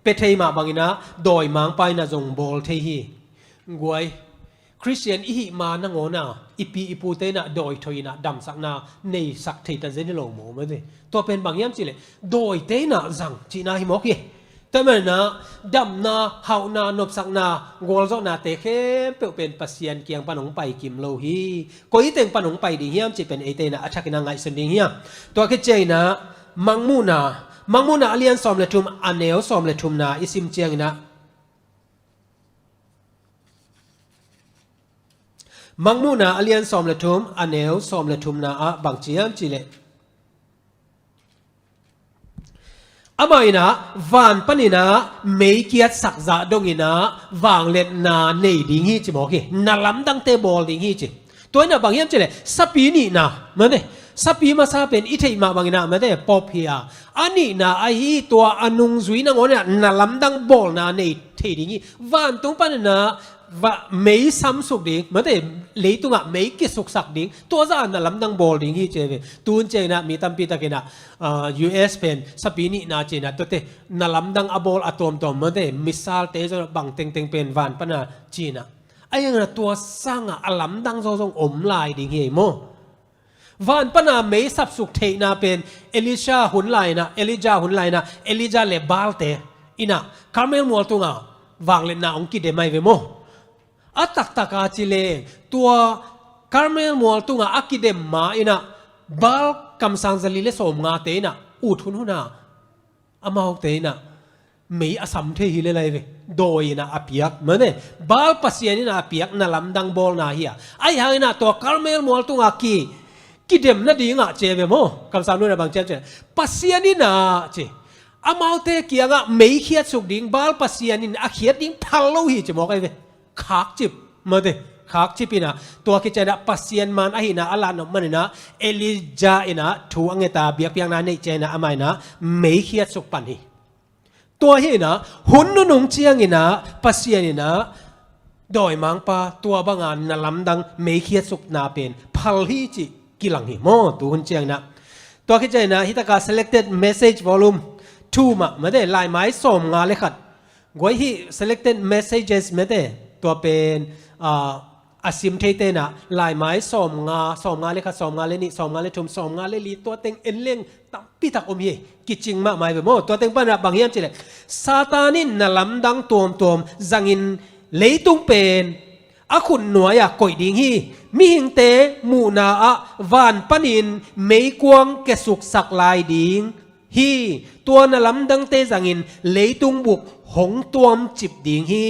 pia thei mah bang inah dawimangpa inah zong bawl thei hi. Guai, Khristian i hih ma nangawn a i pi i pute inah dawithawi inah damsakna neisak thei ta zen hi lo maw, mate. Tua pen bang hiam cih leh dawite inah zang cihna hi mawk hi. Tua ahih man inah damna, hauhna, nopsakna, gualzawhnate khempeuh pen Pasian kiang pan hong pai kim lo hi. Koi teng pan hong pai ding hiam cih pen eite inah a thak inah ngaihsun ding hi hang. Tua khit ciang inah Mangmuhna, Mangmuhna a lian sawm le thum, a neu sawm le thumna i sim ciang inah, Mangmuhna a lian sawm le thum, a neu sawm le thumna ah bang ci hiam cih leh, amah inah van pan inah mei kiatsak zah dong inah vangliatna nei ding hi ci mawk hi. Na lamdangte bawl ding hi ci. Tua inah bang hiam cih leh sapi nihna, mate, sapi masa pen i theih mah bang inah, mate, pop hi a, a nihna ahi, tua a nungzui nangawn inah na lamdang bawlna nei thei ding hi. Vantung pan inah va mei samsuk ding, mate, leitungah mei kisuksak ding, tua zah na lamdang bawl ding hi ci ve. Tun cianginah mi tampi takinah, ah, U S pen sapi nihna cinah tuate na lamdang a bawl a tuamtuam, mate, missile te zong bang tengteng pen van pana cinah. A iangna tua sangah a lamdang zawzong om lai ding hi ei maw? Van pana mei sapsuk theihna pen Elisha hun lainah, Elijah hun lainah, Elijah le Baal te inah Karmel mual tungah vangliatna hong kidem ai ve maw? A taktaka ci leng tua Karmel mual tungah a kidem ma inah Baal kamsang zali le sawmnga te inah ut hunhuna amaute inah mei a sam thei hi le lai ve. Dawi inah a piak, mane, Baal pasian inah a piak na lamdang bawlna hi a. Ahi hanginah tua Karmel mual tungah ki, kidem nadingah ci ve maw? Kamsang nuinah bang ciam ci, Pasian inah ci, amaute kiangah mei khiatsuk ding, Baal pasian in a khiat ding phal lo hi ci mawk ai ve. Khakcip, mate, khakcip inah tua khit cianah Pasian man ahihna a lanop maninah Elijah inah thu a ngeta biakpiakna neih cianah amah inah mei khiatsuk pan hi. Tua hinah hun nunung cianginah Pasian inah dawimangpa tua banga na lamdang mei khiatsukna pen phal hi cih kilang hi maw? Tu hun cianginah tua khit cianginah hitaka Selected Message Volume two mah, mate, laimai sawmnga le khat. Guai hih Selected Messages, mate, tua pen, ah, a sim thei tenah laimai sawmnga, sawmnga le khat, sawmnga le nih, sawmnga le thum, sawmnga le li, tua teng en leng tampitak om hi. Kicing mahmah hi ve maw? Tua teng panah bang hiam cileh, Satan in na lamdang tuamtuam zangin leitung pen a khut nuai-ah koih ding hi. Mihingte muhna ah van panin meikuang kiasuksak lai ding hi. Tua na lamdangte zangin leitung bup hong tuamcip ding hi.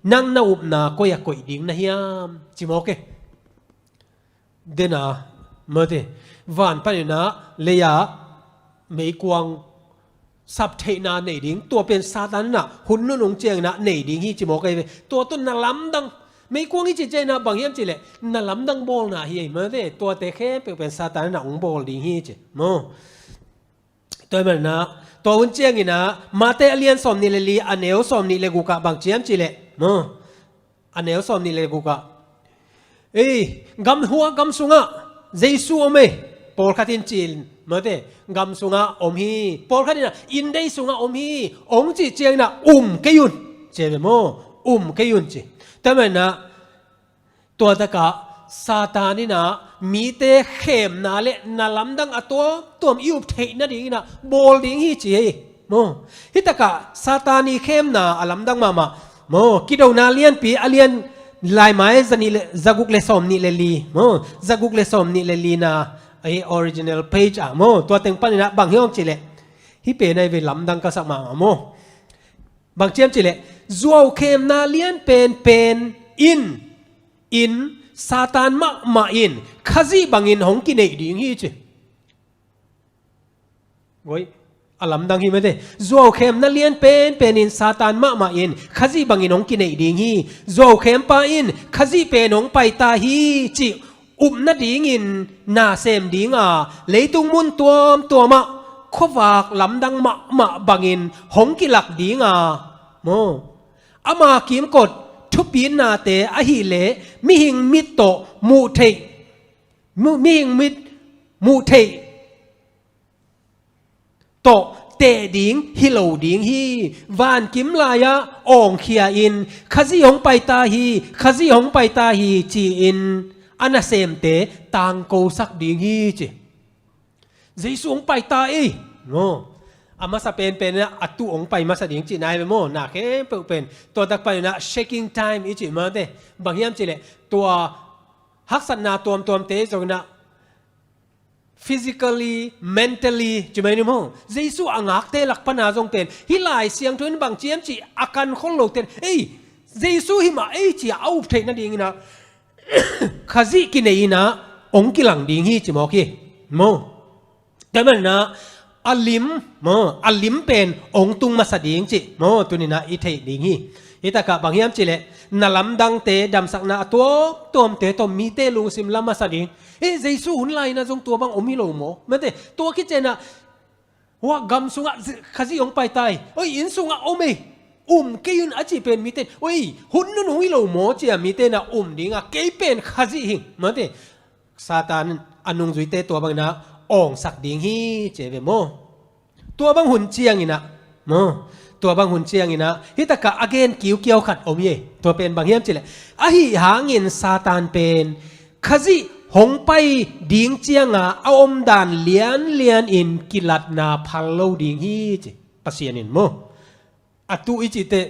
Nang na upna koi-ah koih ding na hiam? Ci mawk e. Dena, mate, van paninah lei-ah meikuang sap theihna nei ding, tua pen Satan inah hun nunung cianginah nei ding hi ci mawk e. Tua tun na lamdang, meikuang i ci cianginah bang hiam cileh na lamdang bawlna hi ei, mate, tuate khempeuh pen Satan inah hong bawl ding hi ci maw? Tua hi manah tua hun cianginah Mate a lian sawmnih le li, a neu sawmnih le gukah bang ciam cileh maw? A neu sawmnih le gukah, ei, gam hua gam sungah Jesu om ei. Pawlkhat in cin, mate, gam sungah om hi. Pawlkhat inah inndei sungah om hi. Hong cih cianginah um kei un ci ve maw? Um kei un ci. Tua hi manah tua takah Satan inah mite khemna le na lamdang a tuamtuam i up theih nadinginah bawl ding hi ci hi. Maw? Hitakah Satan i khemna a lamdang mahmah maw? Kidona lianpi a lian laimai zanih le, zaguk le sawmnih le li maw? Zaguk le sawmnih le lina, a hi original page ah maw? Tua teng paninah bang hiam cileh, hih pen ahi ve lamdang ka sak mahmah maw? Bang ciam cileh, zuaukhemna lian penpen in, in Satan mahmah in Khazih bangin hong kineih ding hi ci. Guai, a lamdang hi mate. Zuaukhemna lian penpen in Satan mahmah in Khazih bangin hong kineih ding hi. Zuaukhempa in Khazih pen hong paita hi cih up nadingin na sem dinga leitung mun tuamtuamah khuavak lamdang mahmah bangin hong kilak dinga maw? Ama kimkot thupitnate ahileh mihing mit tawh muh theih, mu-, mihing mit muh theih tawh teh ding hi lo ding hi. Vankim lai-ah awngkhia in Khazih hong paita hi, Khazih hong paita hi ci-in a nasemte tangkosak ding hi ci. Jesu hong paita ei. No. A masa penpen a tu hong pai masa ding cihna hi ve maw? Na khempeuh pen tua tak paninah shaking time i cih mate. Bang hiam cileh tua haksatna tuamtuamte zonginah physically, mentally, ci mai ni maw? Jesu a ngakte lak pana zong pen hih Lai Siangtho in bang ciam cih a kan khol lo ten, ei, Jesu hi mah ei ci a up theih nadinginah Khazih kinei inah hong kilang ding hi ci mawk hi. Maw? Tua hi manah a lim maw? A lim pen hong tung masa ding ci maw? Tuninah i theih ding hi. Hitakah bang hiam cileh na lamdangte damsakna a tuamtuamte tawh mite lungsim la masa ding. Ei, Jesu hun lai-inah zong tua bang om hi lo maw? Mate, tua khit cianah hua gam sungah Khazih hong paita hi. Oi, inn sungah om ei. um kei un a cih pen mite in, oi, hun nunung hi lo maw ci-a mite in ah um ding a, kei pen Khazih hing, mate, Satan a nungzuite tua bangin ah awngsak ding hi ci ve maw. Tua bang hun ciangin ah, maw, tua bang hun ciangin ah, hih takah a gen kiukiau khat om hi. Tua pen bang hiam cih leh, ahi hangin Satan pen Khazih hong pai ding ciangah a omdan lianlian in kilatna phal lo ding hi ci. Pasian in maw, a tu i cih teh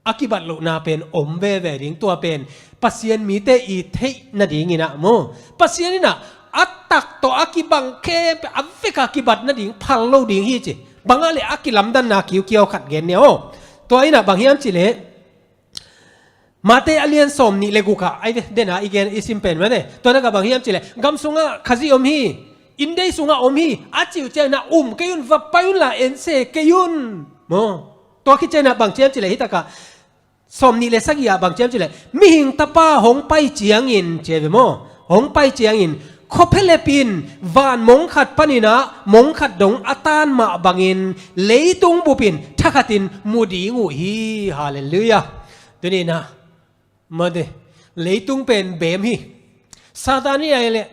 a kibat lohna pen om veve ding, tua pen Pasian mite i theih nadingin ah maw, Pasian in ah a tak tawh a kibang khempeuh a vek a kibat nading phal lo ding hi ci. Bang a leh a kilamdanna kiukiau khat gen ni aw. Tua in ah bang hiam cih leh, Mate a lian sawm nih le guk ah, ai ve, den a i gen i sim pen mate, tua na ka bang hiam cih leh, gam sungah Khazih om hi, inndei sungah om hi a cih uh ciangin ah um kei un, va pai un la, en se kei un, maw. Tua khit ciangin ah bang ci hiam cih leh, hih takah sawm nih le sagih ah bang ci hiam cih leh, mihing tapa hong pai ciangin ci ve maw, hong pai ciangin khuaphelep in van mong khat panin ah mong khat dong a taan mah bangin leitung bup in thakhatin mu ding uh hi. Halleluiah. Tuni in ah, mate, leitung pen beem hi. Satan i ai leh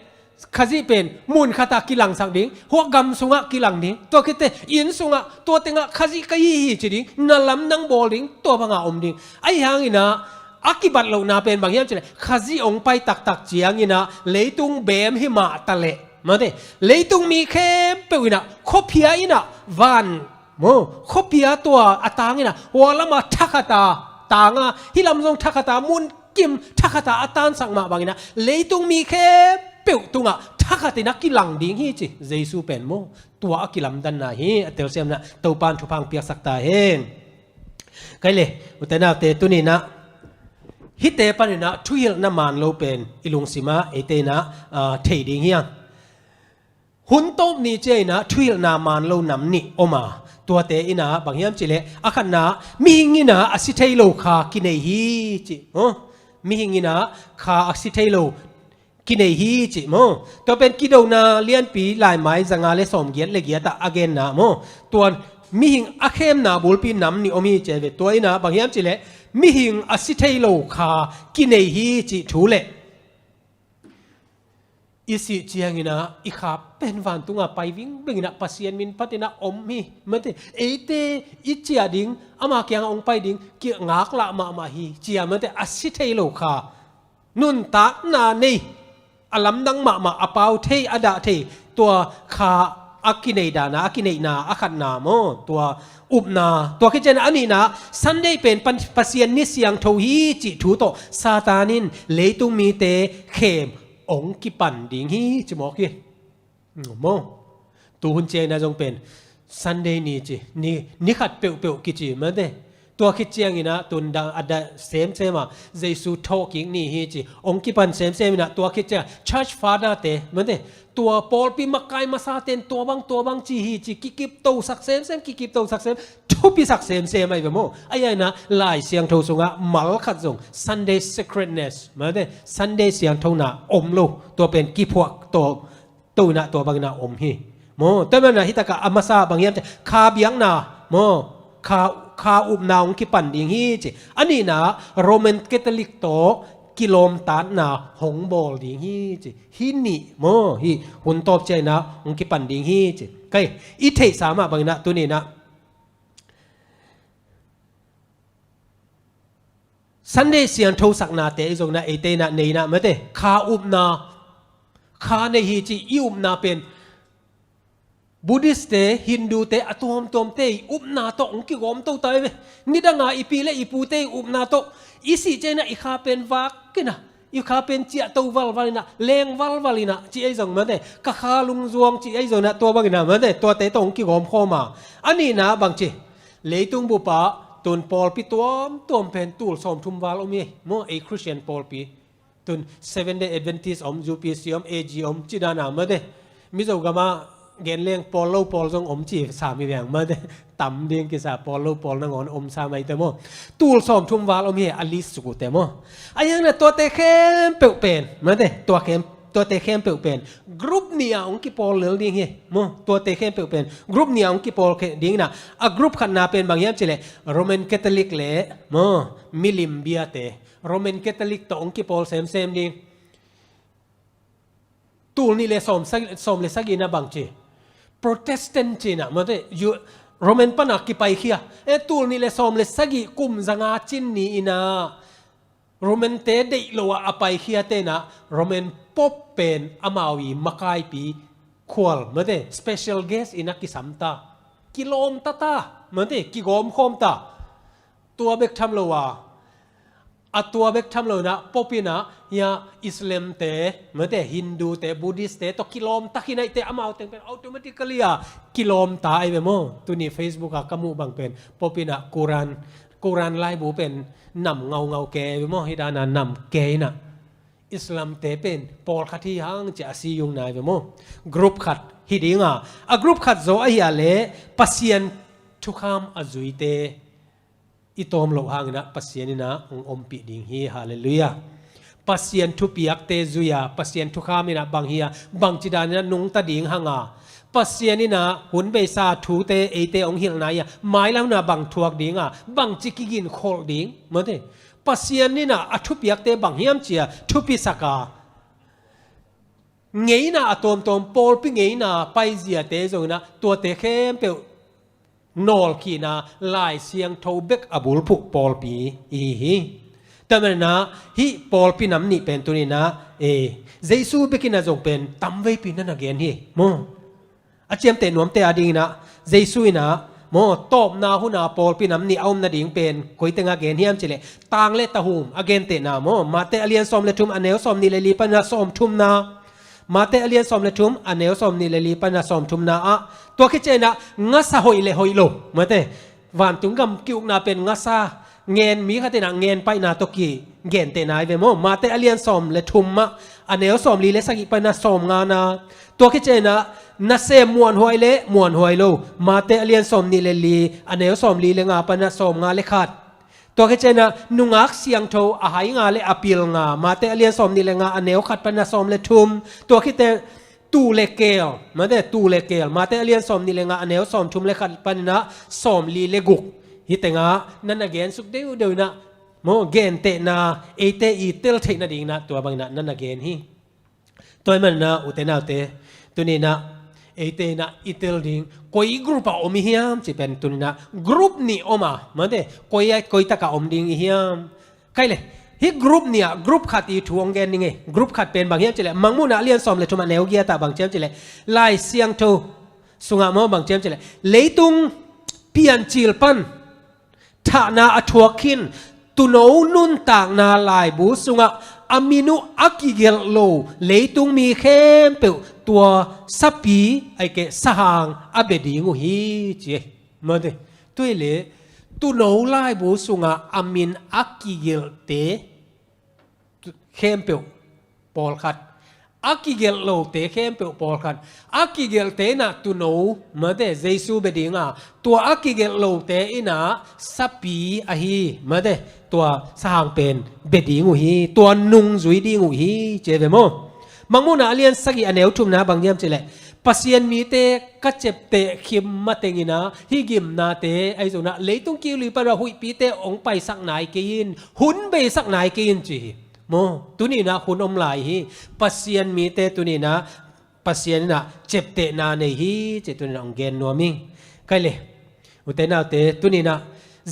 Khazih pen mun khatah kilangsak ding, hua gam sungah kilang ding, tua khit teh inn sungah tua tengah Khazih ka hi hi ci ding, na lamdang bawl ding, tua banga om ding. Ahi hangin ah a kibat lohna pen bang hiam cih leh, Khazih hong pai taktak ciangin ah leitung beem hi mah ta leh, mate, leitung mi khempeuh in ah khuaphia in ah van, maw, khuaphia tua a tangin ah hua lamah thakhata tanga, hih lam zong thakhata, mun kim thakhata a tansak mah bangin ah leitung mi khempeuh tungah thakhatin a kilang ding hi ci. Jesu pen maw, tua a kilamdanna hi. A telsiamna Topan thupha hong piaksak ta hen. Kai le, ute naute, tuni in ah hihte panin ah thuhilhna man lo pen i lungsim ah eite in ah, ah, thei ding hi hang. Hun tawp ni ciangin ah thuhilhna man lo nam nih om a, tuate in ah bang hiam cih leh, a khatna, mihing in ah a si thei lo kha kinei hi ci. Aw, mihing in ah kha a si thei lo kinei hi ci maw. Tua pen Kidona lianpi laimai zanga le sawmgiat le giat ah a genna maw. Tua mihing a khemna bulpi nam nih om hi ci ve. Tua in ah bang hiam cih leh, mihing a si thei lo kha kinei hi cih thu leh, i sih ciangin ah i kha pen vantungah pai vingveng in ah Pasian min phatin ah om hi, mate, eite i ciah ding, ama kiangah hong pai ding kingaklah mahmah hi ci-a, mate, a si thei lo kha, nuntakna nei, a lamdang mahmah, a pau thei, a dah thei, tua kha a kinei dan a, a kineihna a khatna maw, tua upna. Tua khit ciangin a nihna, Sunday pen Pan-, Pasian ni siangtho hi cih thu tawh Satan in leitung mite khem hong kipan ding hi ci mawk hi. Maw, tu hun ciangin ah zong pen Sunday ni ci, ni, ni khat peuhpeuh kici, mate. Tua khit ciangin ah tun dang a dah semsem a, Jesu thawhkik ni hi ci hong kipan semsem in ah, tua khit ciang church father te, mate, tua pawlpi makai masate'n tua bang, tua bang ci hi ci kikiptosak semsem, kikiptosak sem, thupisak semsem ahi ve maw. Ahi hangin ah Lai Siangtho sungah mal khat zong Sunday sacredness, mate, Sunday siangthona om lo, tua pen kiphuak tawh to in ah tua bangin ah om hi. Maw, tua manin ah hih takah a masa bang hiam cih leh, kha biakna, maw, kha, kha upna hong kipan ding hi ci. A nihna, Roman Catholic tawh kilawmtatna hong bawl ding hi ci. Hih nih, maw, hih hun tawp ciangin ah hong kipan ding hi ci. Kai, i theihsa mah bangin ah tuni in ah Sunday siangthosaknate i zong in ah eite in ah nei in ah, mate, kha upna, kha nei hi ci i upna pen Buddhist te, Hindu te, a tuamtuamte i upna tawh hong kigawm to ta ve. Nidanga i pi le i pute i upna tawh i sih ciangin ah i kha pen vak in ah, i kha pen ciahto valval in ah, leng valval in ah ci ahi zong, mate, ka kha lungzuang ci ahi zong in ah, tua bangin ah, mate, tuate tawh hong kigawm khawm a. A nihna bang ci, leitung bup ah tun pawlpi tuamtuam pen tul sawmthum val om hi, maw, ei Christian pawlpi. Tun Seven Day Adventist om, U P C om, A G om, ci dan a, mate. Mizo gamah gen leng pawl lo pawl zong om ci sam hi veng, mate. Tam ding kisa, pawl lo pawl nangawn om sam ahi te maw. Tul sawmthum val om hi, a list suk uh te maw. Ahi hangin ah tuate khempeuh pen, mate, tua khempeuh Tuate khempeuh pen group nih ah hong kipawl lel ding hi. Maw, tuate khempeuh pen group nih ah hong kipawl khe ding inah, a group khatna pen bang hiam cih leh Roman Catholic le, maw, milim biate, Roman Catholic tawh hong kipawl semsem ding. Tul nih le sawm sag-, sawm le sagihna bang ci, Protestant ci inah, maw te, Roman pana kipaikhia. E, tul nih le sawm le sagih kum zanga cin ni inah Roman-te deih lo ah a paikhiate inah Roman Pope pen amau i makaipi khual, maw te, special guest inah kisam ta, kilawm ta ta, maw te, kigawm khawm ta. Tua bek tham lo a, a tua bek tham lo inah Pope inah hia Islam-te, maw te, Hindu-te, Buddhist-te tawh kilawm ta khin ahih teh amau teng pen automatically a kilawm ta ahi ve maw. Tuni Facebook ah ka muh bang pen Pope inah Quran, Quran laibu pen nam ngaungau ke ve maw, hih dan a nam ke inah Islam-te pen pawlkhat hi hang ci a si ung nai ve maw. Group khat hi ding a, a group khat zaw ahi a leh Pasian thukham a zuite i tawm loh hang inah Pasian inah hong ompih ding hi. Halleluiah. Pasian thupiakte zui a, Pasian thukham inah bang hi a, bangci dan inah nungta ding hang a, Pasian inah hun beisa thute eite hong hilhna hi a, mailam inah bang thuak ding a, bangci kiginkholh ding, maw te, Pasian inah a thupiakte bang hiam ci a thupisak a, ngeina a tuamtuam pawlpi ngeina paiziate zong inah tuate khempeuh nawlkhin a, Lai Siangtho bek a bulphuh pawlpi i hi hi. Tua manin ah hih pawlpi nam nih pen tuni inah, e, Jesu bek inah zong pen tamveipi na na gen hi maw. A ciamteh nuamte a ding inah Jesu inah maw, tawpna hun a pawlpi nam nih a om nading pen koi teng a gen hiam cih leh, tang le tahum a gentehna maw, Mate a lian sawm le thum a neu sawm nih le li pan inah sawm thumna, Mate a lian sawm le thum a neu sawm nih le li pan inah sawm thumna ah, tua khit ciang inah ngasa hoih le hoih lo, maw te, vantung gam ki-ukna pen ngasa, ngen, mi khat inah ngen paihna tawh kigentehna ahi ve maw. Mate a lian sawm le thum ah a neu sawm li le sagih pan inah sawm ngana, tua khit ciang inah nasem muanhuai le muanhuai lo, Mate a lian sawm nih le li a neu sawm li le nga pan inah sawm nga le khat. Tua khit ciang inah nungak siangtho a hai nga le a pil nga, Mate a lian sawm nih le nga a neu khat pan inah sawm le thum. Tua khit ciang tuu le keel, maw te, tuu le keel, Mate a lian sawm nih le nga a neu sawm thum le khat pan inah sawm li le guk. Hih teng ah na na gensuk deuhdeuh inah maw, gentehna, eite i tel theih nading inah tua bang inah na na gen hi. Tua ahih manin ah ute naute, tuni inah eite inah i tel ding koi group ah om i hiam cih pen tuni inah group nih om a, maw te, koi a, koi tak ah om ding i hiam. Kei le, hih group nih ah group khat i thu hong gen ning e. Group khat pen bang hiam cih leh, Mangmuhna a lian sawm le thum a neu giat ah bang ci hiam cih leh, Lai Siangtho sungah maw, bang ci hiam cih leh, leitung piancil pan thahna a thuak khin tuuno nuntakna laibu sungah a min uh a kigelh lo leitung mi khempeuh tua sapi, ahih keh sahang a bia ding uh hi ci e. Maw te, tua hi leh tuuno laibu sungah a min a kigelhte khempeuh pawlkhat, a kigelh lote khempeuh pawlkhat. A kigelhte inah tuuno, maw te, Jesu bia ding a, tua a kigelh lote inah sapi ahi, maw te, tua sahang pen bia ding uh hi, tua nung zui ding uh hi ci e ve maw. Mangmuhna a lian sagih a neu thumna bang hiam cih leh, Pasian mite ka ciapteh khim mateng inah hih gimnate ahi zong inah leitung kiu li pan ah huihpite hong paisak nai kei in, hun beisak nai kei in ci hi. Maw, tuni inah hun om lai hi. Pasian mite tuni inah Pasian inah ciaptehna nei hi cih tuni inah hong gen nuam ing. Kei le, ute naute, tuni inah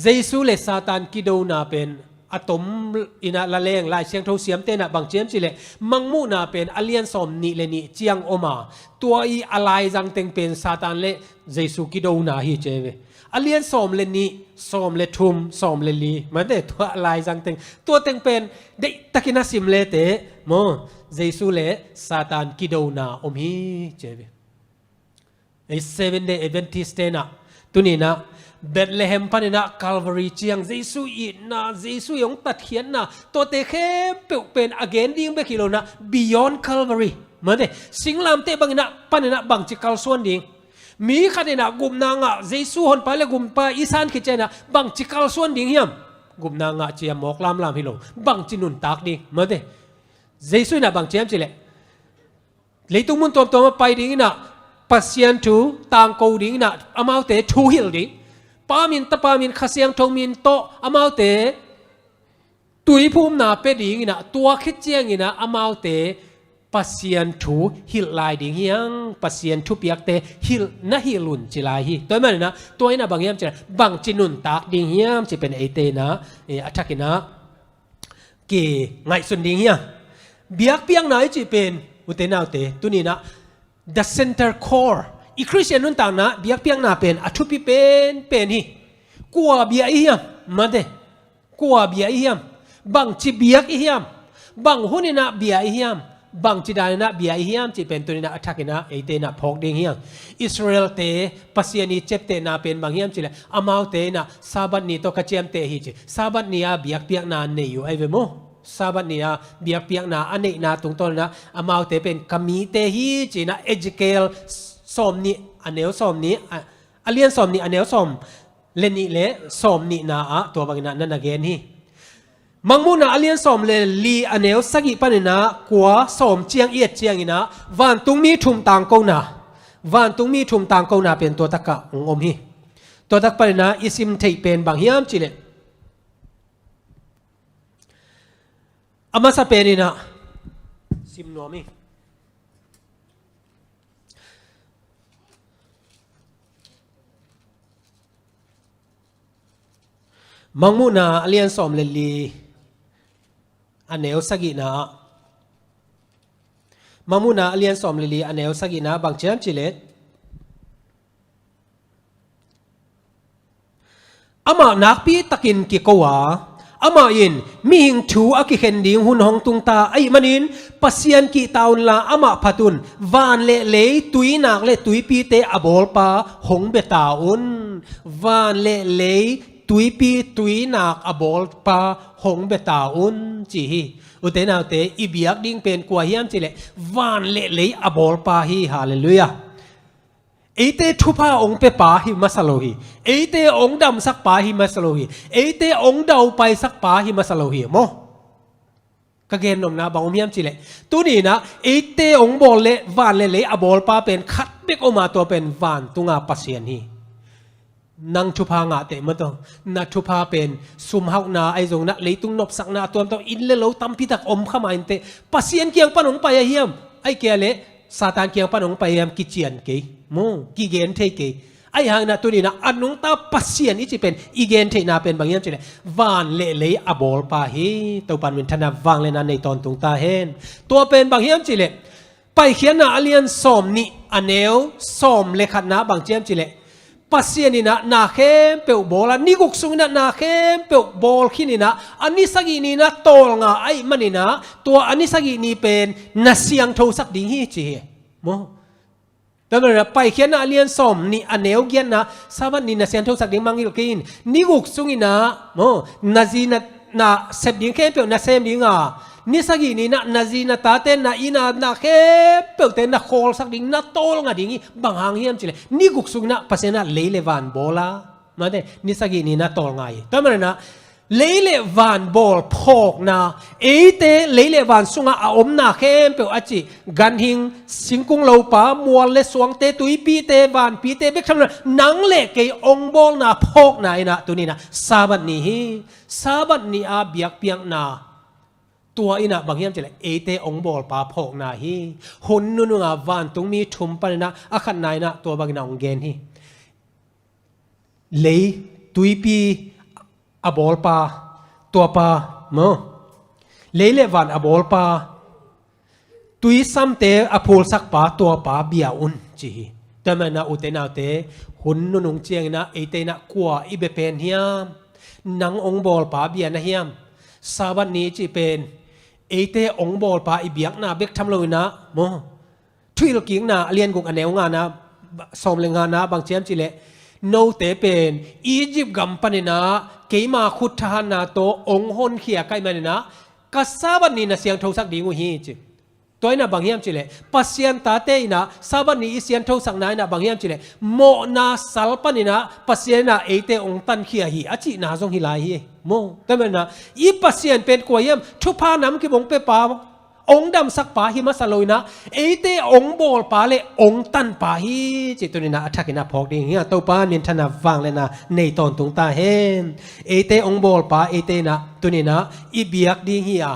Jesu le Satan kidona pen a tom inah la leng, Lai Siangtho siamte inah bang ci hiam cih leh, Mangmuhna pen a lian sawm nih le nih ciang om a, tua i a laizang teng pen Satan le Jesu kidona hi ci e ve. A lian sawm le nih, sawm le thum, sawm le li, maw te, tua a laizang teng, tua teng pen deihtakin a sim le teh maw, Jesu le Satan kidona om hi ci e ve. Ei Seventh Day Adventist-te inah tuni inah Bethlehem pan inah Calvary ciang Jesu itna, Jesu i hong tatkhiatna, tuate khempeuh pen a gen ding bek hi lo inah beyond Calvary, maw te, singlamteh bang inah pan inah bangci kalsuan ding. Mi khat inah gupna ngah, Jesu honpa le gumpa i san khit ciang inah bangci kalsuan ding hiam? Gupna ngah ci a mawk lamlam hi lo, bangci nuntak ding, maw te. Jesu inah bang ci hiam cih leh, Leitung mun tuamtuam a pai dinginah Pasian thu tangko dinginah amaute thu hilh ding. Pa min, Tapa min, Kha Siangtho min tawh amaute tuiphumna pia dinginah tua khit cianginah amaute Pasian thu hilh lai ding hiang, Pasian thupiakte hilh na hilh un ci lai hi. Tua maninah tua inah bang hiam cinah bangci nuntak ding hiam ci pen eite inah, eh, a thakinah kingaihsun ding hiang. Biakpiakna i cih pen ute naute tuninah the center core i Khristian nuntakna biakpiakna pen a thupi penpen hi. Kua bia i hiam? Mate. Kua bia i hiam? Bangci biak i hiam? Bang huninah bia i hiam? Bangci daninah bia i hiam cih pen tuninah a thakinah eite inah phawk ding hiang. Israelte Pasian i ciaptehna pen bang hiam cileh amaute inah Sabbath ni tawh ka ciamteh hi ci. Sabbath ni a biakpiakna nei uh ai ve maw? Sabbath ni a biakpiakna a neihna tungtawninah amaute pen ka mite hi cinah Ezekiel sawm nih a neu sawm nih a, a lian sawm nih a neu sawm le nih le sawm nihna ah tua banginah na na gen hi. Mangmuhna a lian sawm le li a neu sagih paninah kua sawm ciang i et cianginah vantungmi thum tangkona, vantungmi thum tangkona pen tua takah hong om hi. Tua tak paninah i sim theih pen bang hiam cileh a masa peninah sim nuam hi. Mangmuhna a lian sawm le li a neu sagihna ah, Mangmuhna a lian sawm le li a neu sagihna ah bang ciam cileh amah nakpi takin kiko a, amah in mihing thu a kikhen ding hun hong tungta ahih manin Pasian kihta unla amah phat un. Van le lei, tuinak le tuipite a bawlpa hong bia ta un. Van le lei, tuipi, tuinak a bawlpa hong bia ta un ci hi. Ute naute, i biak ding pen kua hiam cileh van le lei a bawlpa hi. Halleluiah. Eite thupha hong pepa hi masa lo hi. Eite hong damsakpa hi masa lo hi. Eite hong daupaisakpa hi masa lo hi maw? Ka gen nopna bang om hiam cileh tuninah eite hong bawl le van le lei a bawlpa pen khat bek om a, tua pen vantunga Pasian hi. Nang thupha ngah teh maw taw, na thupha pen sumhauhna ahi zonginah leitung nopsakna a tuamtuam inn le lo tampitak om kha mah inteh Pasian kiang pan hong pai ahi hiam? Ahih kei leh Satan kiang pan hong pai ahi hiam? Kician kei maw, kigen thei kei. Ahih hanginah tuninah a nungta Pasian i cih pen i gen theihna pen bang hiam cileh van le lei a bawlpa hi. Topa in minthanna vangliatna nei tawntung ta hen. Tua pen bang hiam cileh Paikhiatna a lian sawm nih a neu sawm le khatna bang ciam cileh Pasian inah na khempeuh bawl a, ni guk sunginah na khempeuh bawl khininah a ni sagih ninah tawlnga ahih maninah tua a ni sagih ni pen na siangthosak ding hi ci hi maw? Tua maninah Paikhiatna a lian sawm nih a neu giatna Sabbath ni na siangthosak ding mangngilh kei in. Ni guk sunginah maw, na zi na, na sep ding khempeuh na sem dinga, ni sagih ninah na zi na tate na inn a na khempeuhte na khawlsak ding, na tawlnga ding hi. Bang hang hiam cileh ni guk sunginah Pasian inah lei le van bawl a, mate, ni sagih ninah tawlnga hi. Tua maninah lei le van bawl phawkna, eite lei le van sungah a omna khempeuh a cih ganhing, singkung lopa, mual le suangte, tuipite, vanpite bek tham lo, nang le kei hong bawlna phawkna inah tuninah Sabbath ni hi. Sabbath ni a biakpiakna tua inah bang hiam cileh eite hong bawlpa phawkna hi. Hun nununga vantungmi thum paninah a khatna inah tua banginah hong gen hi. Lei, tuipi a bawlpa, tuapa maw? Lei le van a bawlpa, tuisamte a phulsakpa, tuapa bia un ci hi. Tua maninah ute naute, hun nunung cianginah eite inah kua i bia pen hiam? Nang hong bawlpa bia na hiam? Sabbath ni cih pen eite hong bawlpa i biakna bek tham loinah maw? Thuhilhkikna a lian guk a neu ngana, sawm le ngana bang ciam cileh note pen Egypt gam paninah keima khut thahatna tawh hong honkhia ka hih maninah ka Sabbath ni na siangthosak ding uh hi ci. Tua inah bang hiam cileh Pasian tate inah Sabbath ni i sianthosakna inah bang hiam cileh mawhna sal paninah Pasian inah eite hong tankhia hi a cihna zong hi lai hi maw? Tua maninah i Pasian pen kua hiam? Thupha nam kibong pepa, ong damsak pa hi masa lo inah, eite ong bawl pa le ong tan pa hi cih tuni inah a thak inah phawk ding hi a, Topa minthanna vangliatna nei tawntung ta hen. Eite ong bawl pa eite inah tuni inah i biak ding hi a,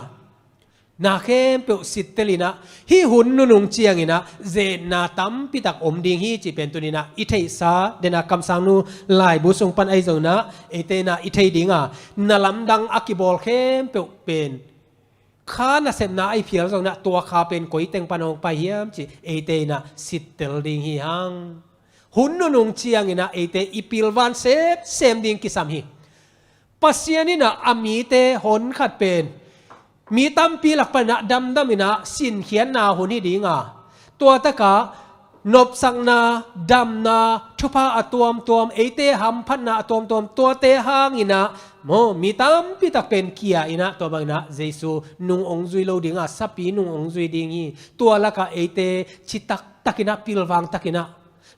na khempeuh sittel inah, hih hun nunung ciang inah zetna tampi tak om ding hi cih pen tuni inah i theihsa, dena kamsangnu laibu sung pan ahi zong inah eite inah i thei ding a, na lamdang a kibawl khempeuh pen kha nasepna a i phial zong inah tua kha pen koi teng pan hong pai hiam cih eite inah sittel ding hi hang. Hun nunung ciang inah eite i pilvan semsem ding kisam hi. Pasian inah a mite hon khat pen mi tampi lak pan inah damdam inah sinkhiatna hun hi ding a, tua takah nopsakna, damna, thupha a tuamtuam, eite hamphatna a tuamtuam, tuate hang inah maw, mi tampi tak pen kia inah tua bang inah Jesu nung ong zui lo ding a, sapi nung ong zui ding hi. Tua lakah eite citak tak inah, pilvang tak inah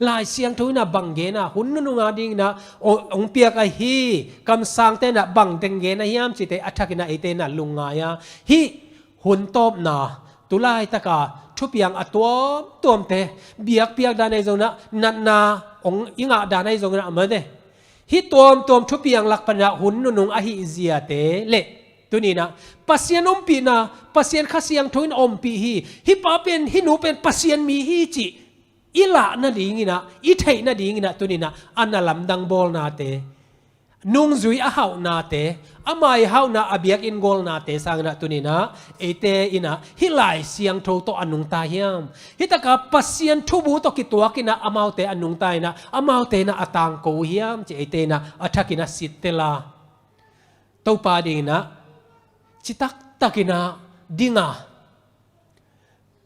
Lai Siangtho inah bang gen a, hun nunung a ding inah ong, ong piak ahi kamsangte inah bang teng gen a hiam cihte a thak inah eite inah lungngai a, hih hun tawpna, tu laitaka thupiang a tuamtuamte, biakpiak dan ahi zong inah, natna ong i ngah dan ahi zong inah, mate, hih tuamtuam thupiang lak pan inah hun nunung ahih ziate le tuni inah Pasian ompihna, Pasian Kha Siangtho in ompih hi, hih pa pen, hih nu pen Pasian mi hi cih i lah nading inah, i theih nading inah tuni inah a na lamdang bawlnate, nungzui a hauhnate, a mai hauhna, a biakinn gawlnate sang inah tuni inah eite inah hih Lai Siangtho tawh a nungta hiam? Hih taka Pasian thubu tawh kituak inah amaute a nungta inah amaute inah a tangko uh hiam cih eite inah a thak inah sittel a, Topa ding inah citak tak inah ding a,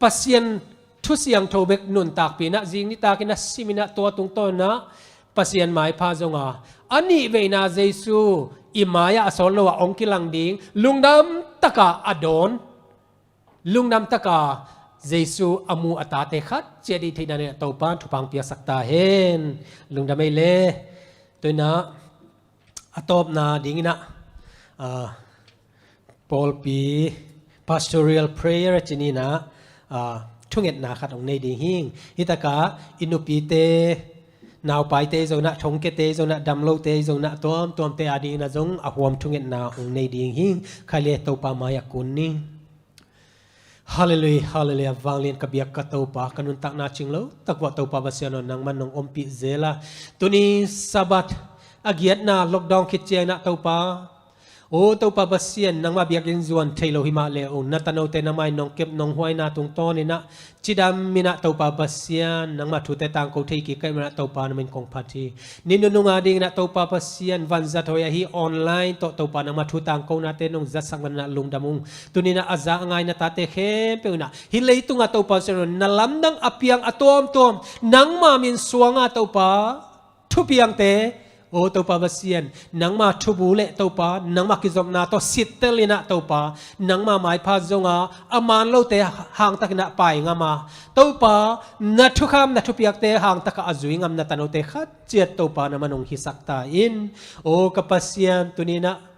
Pasian Thu Siangtho bek nuntakpih inah zing nitak inah sim inah tua tungtawn inah Pasian maipha zong a, a nih veina Jesu i mai-ah a sawt lo a ong kilang ding, lungdam taka a dawn, lungdam taka Jesu a mu a tate khat ciat i theih dan inah Topa in thupha ong piaksak ta hen. Lungdam ei le. Tu inah a tawpna ding inah, ah, pawlpi pastoral prayer a ci ni inah, ah, thungetna khat ong nei ding hing. Hih takah i nupite, naupaite zong inah, thongkiate zong inah, damlote zong inah, tuamtuamte a ding inah zong a huam thungetna ong nei ding hing. Khai le, Topa mai-ah kun ni. Halleluiah, halleluiah. Vanglian ka biak ka Topa, ka nuntakna cing lo tak uah Topa Pasian aw, nangman nong ompih zel a, tuni Sabbath a giatna lockdown khit ciang inah Topa, o Topa Pasian, nangmah biakinn zuan thei lo hi mah le ung, na tanote nangmah in nong kep nong huaina tungtawn inah cidam inah Topa Pasian, nangmah thute tangko thei kik ka hih man inah Topa na min kong phat hi. Ni nunung a ding inah Topa Pasian, vanzat hoih ahi online tawh Topa nangmah thu tangkonate nong zatsak man inah lungdam ung. Tuni inah a za a ngai na tate khempeuh inah hih leitungah Topa Pasian aw, na lamdang a piang a tuamtuam, nangmah min suang a Topa, thupiangte, o Topa Pasian, nangmah thubu le Topa, nangmah kizopna tawh sittel inah Topa, nangmah maipha zong a, a man lote hang tak inah pai ngam a, Topa, na thukham na thupiakte hang takah a zui ngam na tanote khat ciat Topa nangman ong hisak ta in. O ka Pasian, tuni inah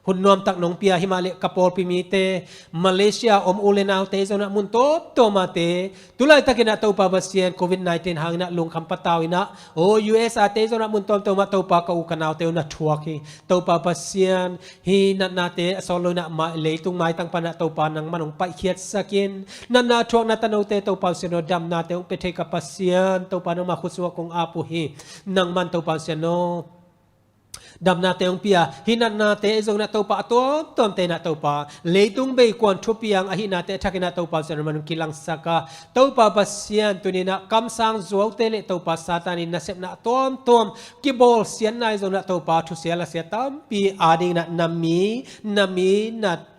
hun nuamtak nong pia hi mah le ka pawlpi mite, Malaysia om u le naute zong inah mun tuamtuam a te, tu laitak inah Topa Pasian, covid nineteen hang inah lungkham patau inah, o U S A te zong inah mun tuamtuam ah Topa ka u ka naute uh na thuak hi. Topa Pasian, hih natnate a sawt lo inah ma-, leitung maitang pan inah Topa nangman ong paihkhiatsak in. Natna thuak na tanote Topa Pasian aw, damnate ong pia thei ka Pasian, Topa nangmah khut sungah kong ap uh hi. Nangman Topa Pasian aw, damnate ong pia, hih natnate zong inah Topa a tuamtuamte inah Topa, leitung beikuan thupiang ahihnate a thak inah Topa Pasian nangman ong kilangsak a, Topa Pasian, tuni inah kamsang zuaute le Topa Satan in nasepna a tuamtuam kibawlsiatna ahi zong inah Topa, thusia lasia tampi a ding inah na mi, na mi, na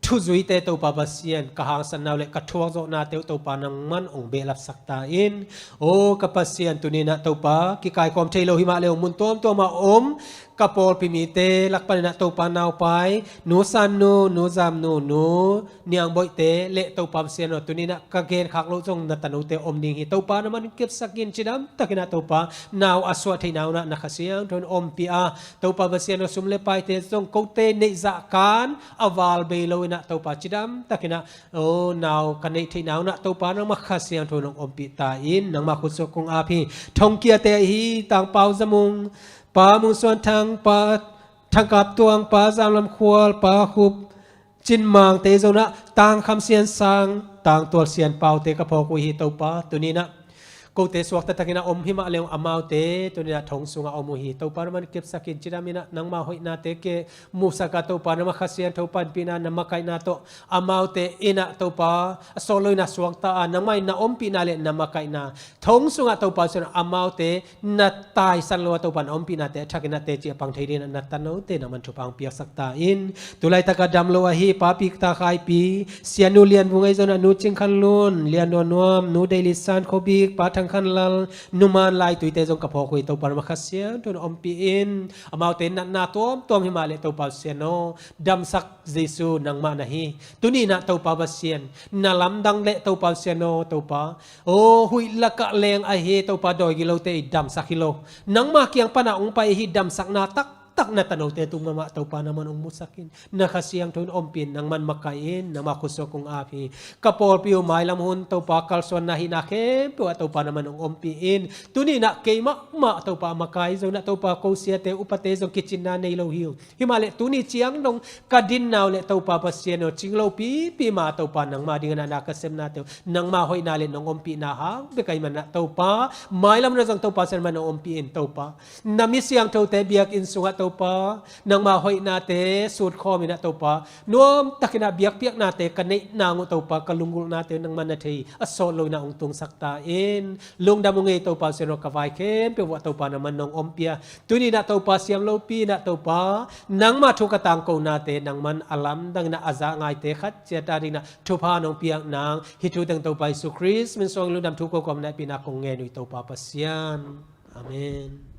thuzuite Topa Pasian, ka hangsanna uh le ka thuakzawhnate uh Topa nangman ong behlapsak ta in. O ka Pasian, tuni inah Topa, kikaikhawm thei lo hi mah le ung, mun tuamtuam ah om ka pawlpi mite lak panin ah Topa naupai, nu San Nu, nu Zam Nu, nu Niang Boihte le Topa Pasian aw, tuni-in ah ka genkhak loh zong na tanote om ding hi. Topa na man kepsak in, cidam takin ah Topa nau a suah theihna un ah na Kha Siangtho in ompih a, Topa Pasian aw, sum le paite zong kote neihzah kan a val bei lo-in ah Topa cidam takin ah, o, nau ka neih theihna un ah Topa nangmah Kha Siangtho in hong ompih ta in, nangmah khutsuak kong ap hi. Thongkiate ahi Tangpau Za Mung, Pa Mung Suan Thang, Pa Thang Kap Tuang, Pa Zam Lam Khual, Pa Khup Cin Mangte zong ah, Tang Kham Sian Sang, Tang Tual Sian Paute ka phawk uh hi Topa, tuni-in ah kote suakta takin ah om hi mah leng amaute tuni-in ah thong sungah om uh hi. Topa na man kepsak in, cidam in ah nangmah hoihnate ke musak a, Topa nangmah Kha Siangtho panpihna, na makaihna tawh amaute in ah Topa a sawt lo-in ah suakta a, nangmah in na ompihna le na makaihna thong sungah Topa Pasian aw, amaute na taisan lo a, Topa na ompihnate a thakin ah teci a pang thei dingin ah na tanote nangman thupha hong piaksak ta in. Tulaitak a dam lo ahi Papi Kta Khaipi, Sianu Lian Vung ahi zong ah, Nu Cing Khan Lun, Lian Nuam Nuam, Nu Dei Li San Kho Bik, Pa Thang Khan Lal, Nu Man Lai Tuite zong ka phawk uh hi. Topa nangmah Kha Siangtho in ompih in, amaute natna tuamtuam hi mah leh Topa Pasian aw, damsak Jesu nangmah na hi. Tuni-in ah Topa Pasian, na lamdang le Topa Pasian aw, Topa, o, huih lakah leng ahi Topa, dawi gilote i damsak hi lo, nangmah kiang pan ah hong pai ahi damsakna taktak na tanote tung mahmah Topa na man hong musak in, na Kha Siangtho in ompih in, nangman makaih in, nangmah khutsuak kong ap hi. Ka pawlpi uh mailam hun Topa kalsuanna hihna khempeuh ah Topa na man hong ompih in, tuni-in ah keimah mah Topa a makai zong ah Topa, ko siate upate zong kicinna nei lo hi uh. Hi mah leh tuni ciang dong ka dinna uh leh Topa Pasian aw, cing lopipi mah Topa nangmah dingin ah na ka sepnate uh, nangmah hoihna le nong ompihna hang bek ahih manin ah Topa, mailam hun ah zong Topa Pasian man hong ompih in Topa. Na mi siangthote biakinn sungah Topa, nangmah hoihnate sutkhawm in ah Topa, nuam takin ah biakpiaknate ka neih nang uh Topa, ka lunggulhnate uh nangman na thei a sawt lo-in ah hong tungsak ta in. Lungdam ung ei Topa Pasian aw, ka vai khempeuh uh ah Topa na man nong ompih a, tuni-in ah Topa siam lopi-in ah Topa, nangmah thu ka tangkonate nangman a lamdang in ah a zah ngaite khat ciat a dingin ah thupha nong piak nang, hih thu teng Topa Jesu Khrist min suang lungdam thu ko kawm naipihna kong ngen uh hi Topa Pasian. Amen.